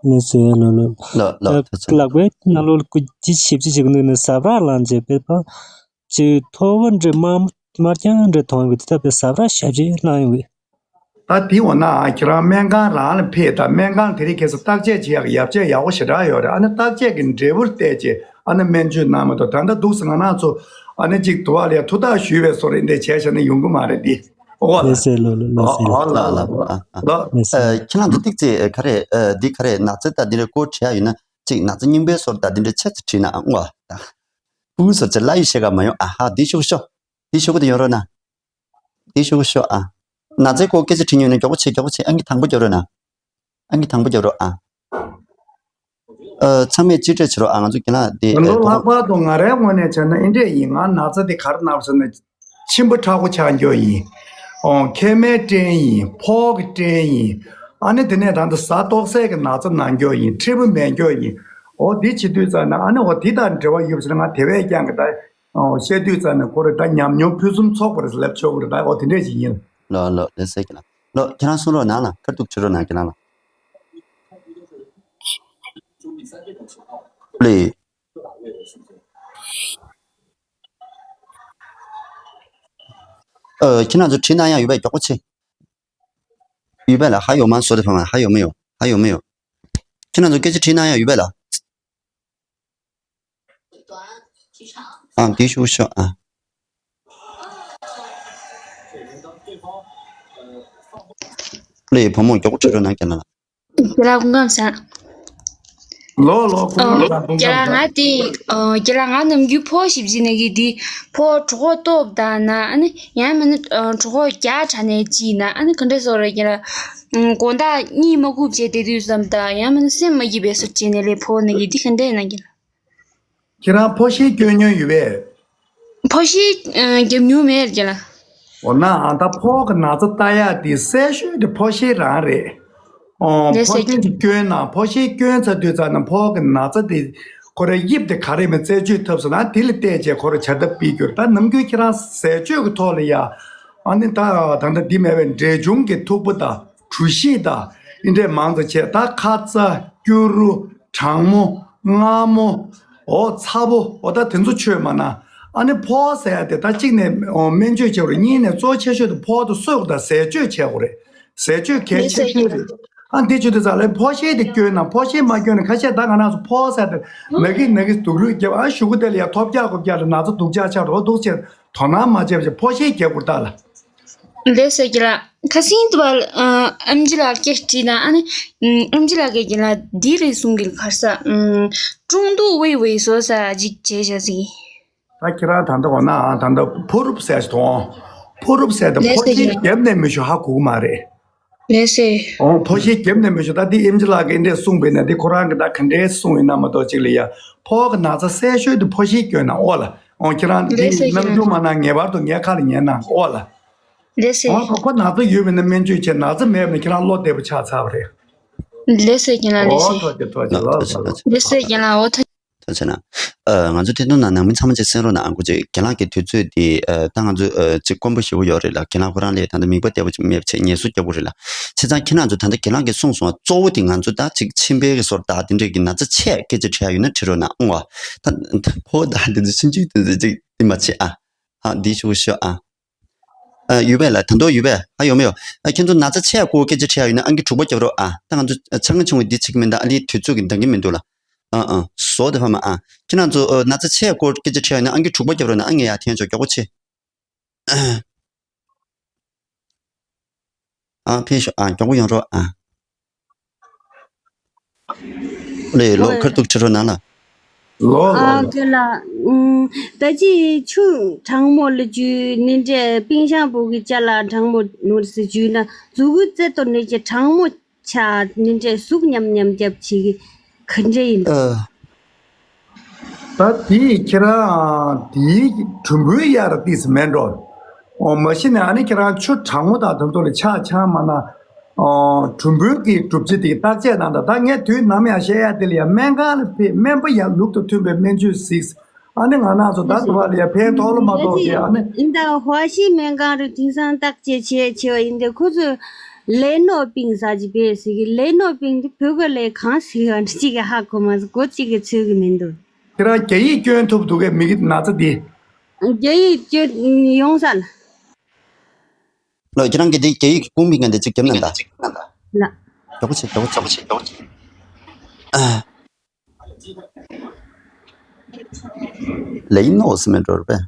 ལགས་སོ། ལགས་ལགས། ལགས་ལགས། ད་ཐུགས་རྗེ་ཆེ། ལག་པའི་ནང་ལོགས་ལ་སྐུ་ཅི་ཞིབ་ཅི་ཞིག་འདུག་ནས་ཟ་འཕྲུག་ལངས་བྱས་པའི་བ། ཅིག་ཐོར་བུ་འདྲ་དམར་དམར་རྐྱང་འདྲ་མཐོང་གི། དེ་ལྟ་བུའི་ཟ་འཕྲུག་ཞབས་ཕྱི་གནང་ཡོང་གི། ད་དེ་འོ་ན་ཁྱེད་རང་སྨན་ཁང་རང་ལ་ཕེབས། ད་སྨན་ཁང་དེ་རིང་ཁ་སང་བརྟག་དཔྱད་བྱེད་ཡག་ཡ་བྱེད་ཡག་པོ་ཞེ་དྲག་ཡོད་རེད། ཨ་ནི་བརྟག་དཔྱད་ཀྱི་འབྲས་བུར་བལྟས་བྱས་ཨ་ནི་སྨན་བཅོས་གནང་མ་གཏོགས། ད་ལྟ་འདུག་སེ་ང་རང་ཚོ་ཨ་ནི་ཅིག་དུ་བ་ལ་ཡ་ཐུགས་ཐག་ཞུས་པའི་བཟོ་འདྲ་འདི་བྱས་བྱས་ནས་ཡོང་གི་མ་རེད་འདི། ཨོ་ལགས་སེ། ལགས་ལགས། ལགས་སེ། ཨོ་ལགས་ལགས། ལགས་སེ། ཨ། ཁྱེད་རང་ཚོ་ཏོག་ཙམ་ག་རེ། ཨ། འདི་ག་རེ་ན་ཚ་དང་འདི་འདྲའི་སྐོར་དྲི་ཡག་ཡོད་ན་ཅིག་ན་ཚ་སྙིང་པོའི་བཟོ་འདྲ་དང་འདི་འདྲའི་ཆེ་ཙམ་དྲིས་ན། ཨ། ངོ་ད་ཕྲུ་གུ་ཚོ་ཅིག་ལབ་ཡག་ཤེས་ག་མ་ཡོང་། ཨ་ཧ། འདི་ཤོག་ཤོག། འདི་ཤོག་གི་དེ་ཡོང་རོགས་གནང་། འདི་ཤོག་ཤོག། ཨ། ན་ཚའི་སྐོར་སྐད་ཆ་དྲི་མྱོང་ན་མགྱོགས་པོ་བྱེད། མགྱོགས་པོ་བྱེད། ཨང་ཀི་དང་པོ་རྒྱོབ་རོགས་གནང་། ཨང་ཀི་དང་པོ་རྒྱོབ་རོགས། ཨ། ཨ། ཚང་མས་རྩིས་སྤྲོད་བྱེད་རོགས། ཨ། ང་ཚོ་རྒན་ལགས་དེ། ད་དུང་ལྷག་པར་དུ་ང་རའི་ངོས་ནས་བྱས་ན་ཨེ་འདྲས་ཡིན། ང་ན་ཚ་དེ་ག་རེ་ན་བ་ཟེར་ན། མཆིན་པ་མཁྲེགས་པོ་ཆགས་འགྱོ་ཡིན། ཨོ། མཁལ་མའི་སྐྲན་ཡིན། ཕོ་གི་སྐྲན་ཡིན། ཨ་ནི་དེ་ནས་ད་ལྟ་གཟའ་ཏོག་སེར་གྱི་ན་ཚ་ན་འགྱོ་ཡིན། མཁྲེགས་པོ་མེད་འགྱོ་ཡིན། ཨོ། འདི་བྱེད་དུས་ཙམ་ན་ཨ་ནི་འོ་དེ་དང་འབྲེལ་བ་ཡོད་པ་ཟེར་ན། ང་དེ་བས་ཀྱང་གི་ད། ཨོ། བཤད་དུས་ཙམ་ན་ཁོ་རེ་ད་ཉམས་མྱོང་ཕུན་སུམ་ཚོགས་པ་རེད་ལབ་ཆོག་གི་རེད། ད་འོ་དེ་འདྲས་ཅིག་ཡིན། ལགས་ལགས། ལགས་སེ། རྒན་ལགས། ལགས། ཁྱེད་རང་གསུང་རོགས་གནང་ལགས། ཁ་ཐུག་དྲི་རོགས་གནང་། རྒན་ལགས་ལགས། ལགས། ཨ། ཁྱེད་རང་ཚོ་དྲི་གནང་ཡག་ཡོད་པས། མགྱོགས་པོ་བྱེད། ཡོད་པས་ལགས། ཧ་ཡོད་མ་སོ་དེ་ཕ་མ། ཧ་ཡོད་མ་ཡོད། ཧ་ཡོད་མ་ཡོད། ཁྱེད་རང་ཚོ་སྐད་ཆ་དྲི་གནང་ཡག་ཡོད་པས་ལགས། ཨ། འདི་ཤོག་ཤོག། ཨ། ལགས། བུ་མོ་མགྱོགས་པོ་དྲི་རོགས་གནང་། རྒན་ལགས་ལ། རྒན་ལགས་སྐུ་ཁམས་བཟང་། ལོ་ལོ། སྐུ་ཁམས་བཟང་། སྐུ་ཁམས་བཟང་། རྒན་ལགས། ང་དེ། ཨ། རྒན་ལགས། ང་ནམ་རྒྱུན་ཕོ་ཞིབ་ཅིག་ན་གི་དེ། ཕོ་གྲོད་ཁོག་ལྟོགས་དང་ན། ཨ་ནི་ཡང་མིན་ན། ཨ། གྲོད་ཁོག་རྒྱགས་དྲགས་ནས་ཅིག་ན། ཨ་ནི་ག་འདྲས་བཟོ་རེད་རྒན་ལགས། ཨ། དགོང་དག་གཉིད་མ་ཁུག་བྱས་བསྡད་དུས་ཙམ་དང་། ཡང་མིན་ན་སེམས་མ་སྐྱིད་པའི་བཟོ་བྱས་ནས་ལས་ཕོ་ན་གི་དེ་ག་འདྲས་ན་རྒན་ལགས། ཁྱེད་རང་ཕོ་ཤེད་སྐྱོན་མྱོང་ཡོད་པས། ཕོ་ཤེད། ཨ། བརྒྱབ་མྱོང་མེད་རྒན་ལགས། འོ་ན་ཨ། ད་ཕོ་གི་ན་ཚ་ལྟ་ཡག་དེ་གསལ་ཤོས་དེ་ཕོ་ཤེད་རང་རེད། ཨོ། ལགས་སེ། ཕོ་ཤེད་ཀྱི་སྐྱོན་ན། ཕོ་ཤེད་སྐྱོན་ཚར་དུས་ཙམ་ན་ཕོ་གི་ན་ཚ་དེ་ཁོ་རའི་དབྱིབས་དེ་ག་རེ་མིན་རྩད་གཅོད་ཐུབ་སོང་ན། དེ་ལ་བལྟས་བྱས་ཁོ་ར་བྱ་ཐབས་སྤེལ་རྒྱུ་རེད། ད་ནམ་རྒྱུན་ཁྱེད་རང་ཟས་སྤྱོད་ཀྱི་ཐོག་ལ་ཡ། ཨ་ནི་ད་ད་ལྟ་འདི་མེད་པའི་འབྲས་ཆུང་གི་ཐུག་པ་དང་གྲོ་ཞིབ་དང་འདི་འདྲས་མང་ཙམ་བྱས། ད་ཁ་ཚ། སྐྱུ་རུ། གྲང་མོ། མངར་མོ། འོ། ཚ་པོ། འོ། ད་དེ་ཚོ་མཆོད་མ་གནང་། ཨ་ནི་ཕོ་ཟེར་ཡ་དེ་ད་གཅིག་ནས་ཨོ་སྨན་བཅོས་བྱེད་དགོས་རེད། གཉིས་ནས་གཙོ་ཆེ་ཤོས་དེ་ཕོ་དེ་གསོ་དགོས་དང་ཟས་སྤྱོད་བྱེད་དགོས་རེད། ཟས་སྤྱོད་གལ་ཆེ་ཤོས་རེད། ཨ་འདི་བྱེད་དུས་ཙང་ལ་ཕོ་ཤེད་དེ་སྐྱོན་ན་ཕོ་ཤེད་མ་སྐྱོན་ན་ཁ་ཤས་ད་ང་རང་ཚོ་ཕོ་ཟེར་དེ་ན་གི་ན་གི་སྡུག་རུས་རྒྱབ་ཨ་ཤོག་གུ་དེ་ལ་ཡ་ཐོབ་རྒྱག་གོ་རྒྱག་ལ་ན་ཚ་སྡུག་ཅག་ཆགས་འགྲོ་འདུག་ཅེས་དོ་སྣང་མ་བྱས་པ་བྱས་ཕོ་ཤེད་རྒྱག་དགོས་ད་ལ། ལགས་སོ་རྒན་ལགས། ཁ་སང་དུ་བ་ཨམ་ཆི་ལགས་སྐད་དྲིས་ན་ཨ་ནི་ཨམ་ཆི་ལགས་ཀྱིས་རྒན་ལགས་འདི་རེད་གསུང་གི་གར་ས་ཀྲུང་ཏུ་ཝེ་ཝེ་བཟོ་ས་ཅིག་བྱས་བཞག་ཟིག་ད་ཁྱེད་རང་ད་ལྟ་འོ་ན་ད་ལྟ་ཕོ་རུབ་ཟེར་ཞིག་དང་། ཕོ་རུབ་ཟེར་དང་ལགས་ཕོ་སོ་ཤེད་རྒན་ལགས། རྒྱབ་ནས་མི་ཞུ་ཧ་གོ་གི་མ་རེད། ལགས་སོ། ཨོ་ཕོ་ཤེད་རྒྱབ་ནས་མི་ཞུ་ད་འདི་ཨམ་ཆི་ལགས་ཀྱིས་འདྲས་གསུངས་པས་ན་འདི་ཁོ་རང་གིས་ད་ག་འདྲས་གསུངས་ཡིན་ན་མ་གཏོགས་ཅིག་ལ་ཡ་ཕོ་གི་ན་ཚ་གསལ་ཤོས་དེ་ཕོ་ཤེད་སྐྱོན་ན་ཨོ་ལ་ཨོ་ཁྱེད་རང་འདི་ལགས་སོ་རྒན་ལགས། སྣང་ཆུང་མ་གནང་ངེས་པར་དུ་ངའི་ཁ་ལ་ཉན་གནང་ཨོ་ལ། ལགས་སོ། ཨོ་ཁོ་ཁོ་ན་ཚ་ཡོད་པས་ན་སྨན་བཅོས་བྱས་ན་ཚ་མེད་པས་ན་ཁྱེད་རང་བློ་བདེ་པོ་ཆགས་ཚར་བ་རེད། ལགས་སོ་རྒན་ལགས་ལགས་ཨོ་སོ། ཐོག་ཅིག་ཐོག་ཅིག་ལགས་ལགས་སོ་སོ། ལགས་སོ་རྒན་ལགས་ཨོ་ཐ། ཐོན་ཟེར་ན། ཨ་ང་ཚོ་ཐད་གཏོང་ནང་ནང་མི་ཚང་མ་ཅིག་གསན་རོགས་གནང་ཨ། ཁོ་ཅིག་རྒན་ལགས་ཀྱི་དུས་ཚོད་འདི་ཨ་ད་ང་ཚོ་ཨ་ཅིག་དཀོན་པོ་ཞེ་པོ་ཡོད་རེད་ལ། རྒན་ལགས་ཁོ་རང་ལས་ད་ལྟ་མིག་དཔེ་བདེ་པོ་ཅིག་མེད་པ་བྱས་ངལ་གསོ་རྒྱག་དགོས་རེད་ལ། བྱས་ཙང་ཁྱེད་རང་ཚོ་ད་ལྟ་རྒན་ལགས་ཀྱིས་གསུངས་སོང་བ་གཙོ་བོ་དེ་ང་ཚོ་ད་ཅིག་མཆིན་པའི་གི་སོར་ད་དེ་འདྲས་ཀྱི་ན་ཚ་ཆེ་སྐད་ཆ་དྲི་ཡ་ཡོད་ན་དྲི་རོགས་གནང་ཨང་བ། ད་ད་ཕོ་ད་དེ་ཚོ་ཆུང་ཆུང་དེ་ཚོ་ཅིག་འདི་མ་བྱེད་ཨ། ཧ་འདི་ཞུ་ཞུ་ཨ། ཨ་ཡོད་པས་ལ་ད་དུང་ཡོད་པས་ཨ་ཡོད་མ་ཡོད། ཨ་ཁྱེད་ཚོ་ན་ཚ་ཆེ་ཡ་སྐོར་སྐད་ཆ་དྲི་ཡ་ཡོད་ན་ཨང་ཀི་དྲུག་པ་རྒྱབ་རོགས་ཨ། ད་ང་ཚོ་ཨ་ཆང་ཆུང་བའི་འདི་བྱེད་ཀྱི་མིན་ད་ཨ་ལི་དུས་ཚོད་ཀྱི་འདང་གི་མི་འདུག་ལ། ཨ་ཨ་བཟོ་དེ་ཕ་མ་ཨ། ཁྱེད་རང་ཚོ་ཨ་ན་ཚ་ཆེ་ཡ་སྐོར་སྐད་ཆ་དྲི་ཡ་ཡོད་ན་ཨང་ཀི་དྲུག་པ་རྒྱབ་རོགས་ན་ཨ་ངས་ཡ་འཐེན་ཆོག་མགྱོགས་པོ་ཆེ། ཨ་ཕེབས་ཤོག་ཨ་མགྱོགས་པོ་ཡོང་རོགས་ཨ། ལེ་ལོ་ཁར་ཐུག་ཁྲི་རོ་ནང་ལ། ལོ་ལོ་ཨ་ལོ། ག་ལ། ཨུམ། ད་ཅི་ཆུ་གྲང་མོ་ལ་འཇུས་ནི་འདྲ་པིན་ཤང་བུ་གི་ཅ་ལག་གྲང་མོ་ནོར་སི་འཇུས་ན་མཛུ་གུ་རྩེ་གཏོར་ནི་ཅི་གྲང་མོ་ཆ་ནི་འདྲ་ཟུག་ཉམས་ཉམས་རྒྱབ་ཅིག་ག་འདྲ་ཡིན། ཨ། ད་དེ་ཁྱེད་རང་དེའི་གྲུམ་བུའི་ཡར་ཏིས་མེད་འགྲོ། ཨོ་མ་གཞི་ནས་ཨ་ནི་ཁྱེད་རང་ཆུ་གྲང་མོ་དང་དེ་ཚོ་ལ་ཆག་ཆག་མ་ན། ཨོ་གྲུམ་བུའི་གི་གྲུབ་ཆ་དེ་བརྟག་དཔྱད་གནང་དང་ད་ངས་དུས་ནམ་ཡང་བཤད་ཡ་དེ་ལ་ཡ་སྨན་ཁང་ལ་ཕེབས་སྨན་པ་ཡ་ལུགས་དང་མཐུན་པའི་སྨན་བཅོས་གཟིགས། ཨ་ནི་ང་རང་ཚོ་ད་དུ་བ་ལ་ཡ་ཕན་ཐོགས་ལོ་མ་གཏོགས་ཀྱི་ཨ་ནི། ཨིན་ད་ཧྭ་ཤི་སྨན་ཁང་རུ་དེང་སང་བརྟག་དཔྱད་བྱས་བྱས་པ་ཡིན་ཏེ་ཁོ་ཚོས་ལེ་ནོ་པིང་ཟ་ཅི་པས་ཟེར་གི་ལེ་ནོ་པིང་དེ་བོད་སྐད་ལས་གང་ཟེར་གི་ཨ་འདྲ་ཅིག་གི་ཧ་གོ་མ་སོང་གོ་ཅིག་གི་ཚོད་གི་མི་འདུག་ཁྱེད་རང་རྒྱ་ཡིག་སྐྱོན་ཐུབ་འདུག་གས་མི་གི་ན་ཚ་འདི། རྒྱ་ཡིག་སྐྱོན་ཡོང་ས་ལ། ལོ་ཁྱེད་རང་གི་འདི་རྒྱ་ཡིག་གི་ཀུང་མི་ང་འདི་ཅིག་རྒྱབ་ན་ད། ལ། མགྱོགས་པོ་བྱེད་མགྱོགས་པོ་བྱེད། ལེ་ནོ་སི་མེད་འགྲོ་རེད་པས།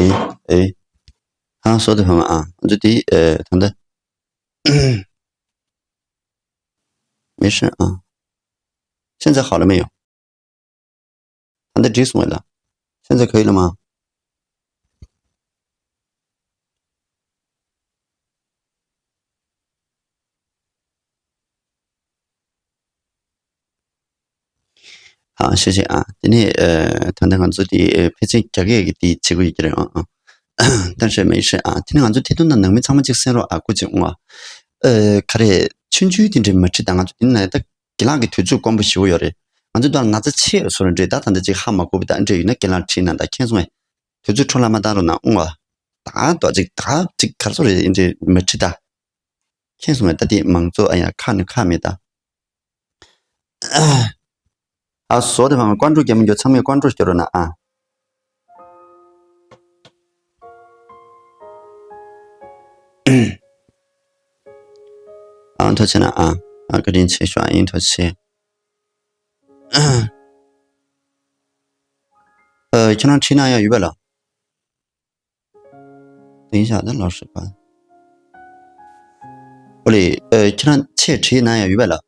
ཨེ། ཨེ། ཧང་སོ་དེ་ཕ་མ་ཨ། འདི་དེ་ཨེ། ད་འདི། 没事啊。现在好了没有？ ད་འདི་འགྲིག་སོང་ངས་ལ། 现在可以了吗？ ཨ། ཤེས་ཤེས་ཨ། དེ་ནས་ཨ། ད་ལྟ་ང་ཚོ་དེ་ཨ། ཕལ་ཆེར་རྒྱ་སྐད་ཀྱི་དེ་བྱེད་དགོས་ཡོད་ཀྱི་རེད་ཨ། ཨ། ད་ཧྲེ་མེ་ཧྲེ་ཨ། དེ་ནས་ང་ཚོ་ཐད་གཏོང་དང་ནང་མི་ཚང་མ་གཅིག་གསན་རོགས་ཨ། སྐུ་མཁྱེན་ཨ། ཨ། ག་རེ། ཆུང་ཆུང་དེ་འདྲའི་མ་བྲིས་དང་། ང་ཚོ་དེ་ནས་ད་རྒན་ལགས་ཀྱི་དུས་ཚོད་དཀོན་པོ་ཞེ་པོ་ཡོད་རེད། ང་ཚོ་ད་ན་ཚ་ཆེ་བཟོ་འདྲ་རེད། ད་ད་ལྟ་ཅིག་ཧ་མ་གོ་བ་ད་འདྲ་ཡིན་ན་རྒན་ལགས་བྲིས་ན་ད་མཁྱེན་སོང་ངས། དུས་ཚོད་འཕྲོ་བརླག་མ་བཏང་རོགས་གནང་ཨ། ད་ད་ཅིག་ད་ཅིག་ག་རེ་ཟེར་རེད། འདི་འདྲའི་མ་བྲིས་ད། མཁྱེན་སོང་ངས། ད་དེ་མང་གཙོ་ཨ་ཡ་ཁག་ནི་ཁག་མེད་ད། ཨ། བཟོ་དེ་བ་བཀའ་འགྲོ་རྒྱ་མི་འགྱོ། ཚང་མས་བཀའ་འགྲོ་སྐྱོར་རོགས་གནང་ཨ། ཨ། ཐུགས་རྗེ་གནང་ཨ། ཨ། བཀའ་དྲིན་ཆེ་ཞུ་ཨ། ཡིན། ཐུགས་རྗེ་ཆེ། ཨ། ཁྱེད་རང་ཁྲིད་གནང་ཡ་ཡོད་པས་ལགས། 等一下，那老师吧。ཨོ་ལེ། ཨ། ཁྱེད་རང་ཆེད་བྲིས་གནང་ཡ་ཡོད་པས་ལགས།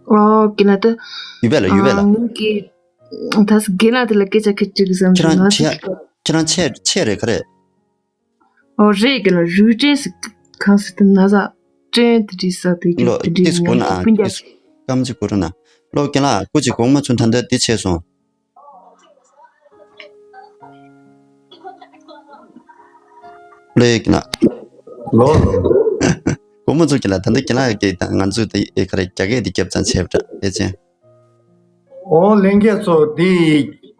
ཨོ། རྒན་ལགས་ད། ཡོད་པས་ལགས། ཡོད་པས་ལགས། ཨ། ངེད་ཀྱིས་ད་རྒན་ལགས་དེ་ལ་སྐད་ཆ་ཁ་དྲི་གི་བསམ། ཁྱེད་རང་བྲིས་ཡ། ཁྱེད་རང་ཆེད་ཆེད་རེད་ག་རེད། ཨོ་རེད། རྒན་ལགས་རུས་སྐྲན་ཟེར་གང་ཟེར་དེ་ན་ཚ། སྐྲན་དེ་འདྲ་ཟེར་དེ་ལོ་དེ་འདྲ་ཏིས་གོ་ན་ཨ། སྤུན་ཀྱག་ཏིས་སྐམ་ཅིག་གོ་ར་ན། ལོ་རྒན་ལགས་སྐུ་མཁྱེན། དགོངས་མ་ཚོམ། ད་ལྟ་འདི་བྱས་སོང་། ལོ་རྒན་ལགས། ལོ་ལོ། དགོངས་མ་ཚོམ་རྒན་ལགས། ད་ལྟ་རྒན་ལགས་ཀྱིས་ད་ང་ཚོས་དེ་ཨེ་ག་རེ་རྒྱ་སྐད་དེ་རྒྱབ་ཙང་བྱས་པ་འདྲ་ཨེ་ཅན། ཨོ་ལྷན་རྒྱས་ཚོ། འདི་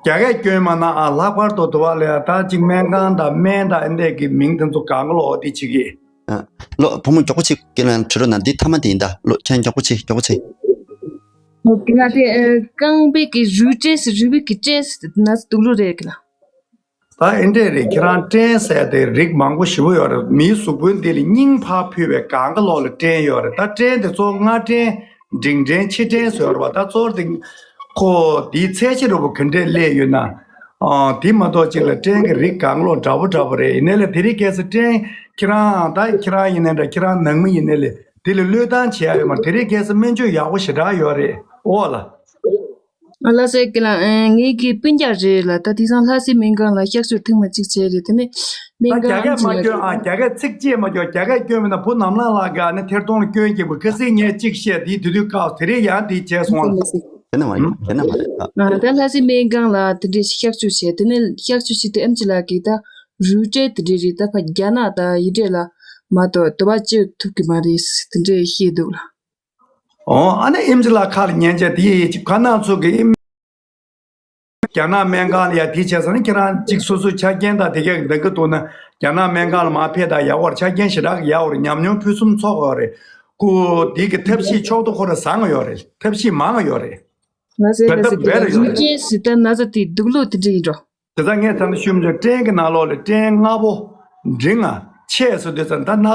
རྒྱ་སྐད་སྐྱོན་མ་གནང་ཨ། ལྷག་པར་དུ་དུ་བ་ལ་ཡ་ད་ཅིག་སྨན་ཁང་དང་སྨན་དང་ཨེ་འདྲས་ཀྱི་མིང་དེ་ཚོ་གང་ག་ལོ་འདི་བྱེད་ཀྱི། ཨ། ལོ་བུ་མོ་མགྱོགས་པོ་ཅིག་རྒན་ལགས་བྲིས་རོགས་གནང་། འདི་མཐའ་མ་དེ་ཡིན་ད། ལོ་ཁྱེད་མགྱོགས་པོ་ཅིག་མགྱོགས་པོ་ཅིག་ཨོ་རྒན་ལགས་དེ་ཨ། རྐང་པའི་གི་རུས་སྐྲན་ཟེར། རུས་པའི་གི་སྐྲན་ཟེར་དེ་ན་ཚ་དུག་ལོག་རེད་རྒན་ལགས། ད་ཨེ་འདྲས་རེད། ཁྱེད་རང་སྐྲན་ཟེར་དེ་རིགས་མང་པོ་ཞེ་པོ་ཡོད་རེད། མིའི་གཟུགས་པོའི་འདི་ལ་སྙིང་ཕར་ཕུད་པའི་སྒང་ག་ལོགས་ལ་སྐྲན་ཡོད་རེད། ད་སྐྲན་དེ་གཙོ་བོ་སྔ་སྐྲན། འབྲིང་སྐྲན། ཕྱི་སྐྲན་ཟེར་བ། ད་གཙོ་བོ་དེ་ཁོ་དེའི་ཚད་གཞི་འདྲ་པོ་ག་འདྲས་སླེབས་ཡོད་ན། ཨ། དེ་མ་གཏོགས་གཅིག་ལ་སྐྲན་གྱི་རིགས་གང་ལོག་འདྲ་པོ་འདྲ་པོ་རེད། ཡིན་ནའི་ལ་དེ་རིང་ཁ་སང་སྐྲན་ཁྱེད་རང་ད་ཁྱེད་རང་ཡིན་ནའི་འདྲ། ཁྱེད་རང་ནང་མི་ཡིན་ནའི་ལ་དེ་ལ་བློས་བཏང་བྱེད་ཡ་ཡོད་མ་རེད། དེ་རིང་ཁ་སང་སྨན་བཅོས་ཡག་པོ་ཞེ་དྲག་ཡོད་རེད། འོ་ལ། ཨ། ལགས་སོ་རྒན་ལགས། ཨ། ངེད་ཀྱི་སྤུན་ཀྱག་རེད་ལ། ད་དེང་སང་ལྷ་སའི་སྨན་ཁང་ལ་གཤག་བཅོས་ཐེངས་མ་གཅིག་བྱས་རེད། དེ་ནས་སྨན་ད་རྒྱ་ཁང་སྐད་མ་ཅིག་ལ། སྐྱོན་ཨ། རྒྱ་སྐད་ཚིག་གཅིག་མ་སྐྱོན། རྒྱ་སྐད་སྐྱོན་མིན་ན་བུ་ནམ་ལངས་ལགས་ཀྱི་ཨ་ནི་ཐད་གཏོང་ལ་སྐྱོན་སྐྱེས་པ། ཁ་སང་ངས་གཅིག་བཤད། དེའི་དུས་དུས་བཀག་དེ་རིང་ཡང་དེ་བྱས་སོང་ཨ། དེ་ནི་མ་རེད། དེ་ནི་མ་རེད་ཨ། ད་ལྷ་སའི་སྨན་ཁང་ལ་དེ་འདྲའི་གཤག་བཅོས་བྱས། དེ་ནས་གཤག་བཅོས་བྱས་དུས་ཨེམ་ཆི་ལགས་ཀྱིས་ད་རུས་སྐྲན་དེ་འདྲའི་རིགས་ད་ཕར་རྒྱ་ནག་དང་ཡི་གེ་ལ་མ་གཏོགས་དུ་བ་བཅོས་ཐུབ་ཀྱི་མ་རེད་དེ་འདྲའི་བཤད་འདུག་ལ། ཨོ། ཨ་ནི་ཨེམ་ཆི་ལགས་ཁ་ལ་ཉན་བྱས་དེ་ཅིག་ག་ནང་ཚོ་གི་རྒྱ་ནག་སྨན་ཁང་ལ་ཡ་དེ་བྱས་ཙང་ནི་ཁྱེད་རང་གཅིག་སོ་སོའི་ཆ་རྐྱེན་དང་དེ་གས་འདང་གི་འདུག་ན་རྒྱ་ནག་སྨན་ཁང་ལ་མར་ཕེབས་དང་། ཡག་པོ་རེད། ཆ་རྐྱེན་ཞེ་དྲག་གི་ཡག་པོ་རེད། ཉམས་མྱོང་ཕུན་སུམ་ཚོགས་ཡོད་རེད། ཁོ་དེ་གི་ཐབས་ཤེས་ཕྱོགས་གཏོགས་ཁོ་རང་བཟང་ཡོད་རེད། ཐབས་ཤེས་མང་ཡོད་རེད། ང་ཚོའི་བེ་ལ་ད་སི་བེ་ལ་ཡོད་རུས་རེད། སྐྲན་ཟེར་ད་ན་ཚ་དེ་དུག་ལོག་དེ་འདྲ་ཡིན་འགྲོ། དེ་ཚ་ངས་ད་ནི་ཤུམ་ཅོ་སྐྲན་གི་ནང་ལོགས་ལ་སྐྲན་ལྔ་པོ་འབྲིང་ང་ཆེ་སོ་དེ་ཚ་ད་ན།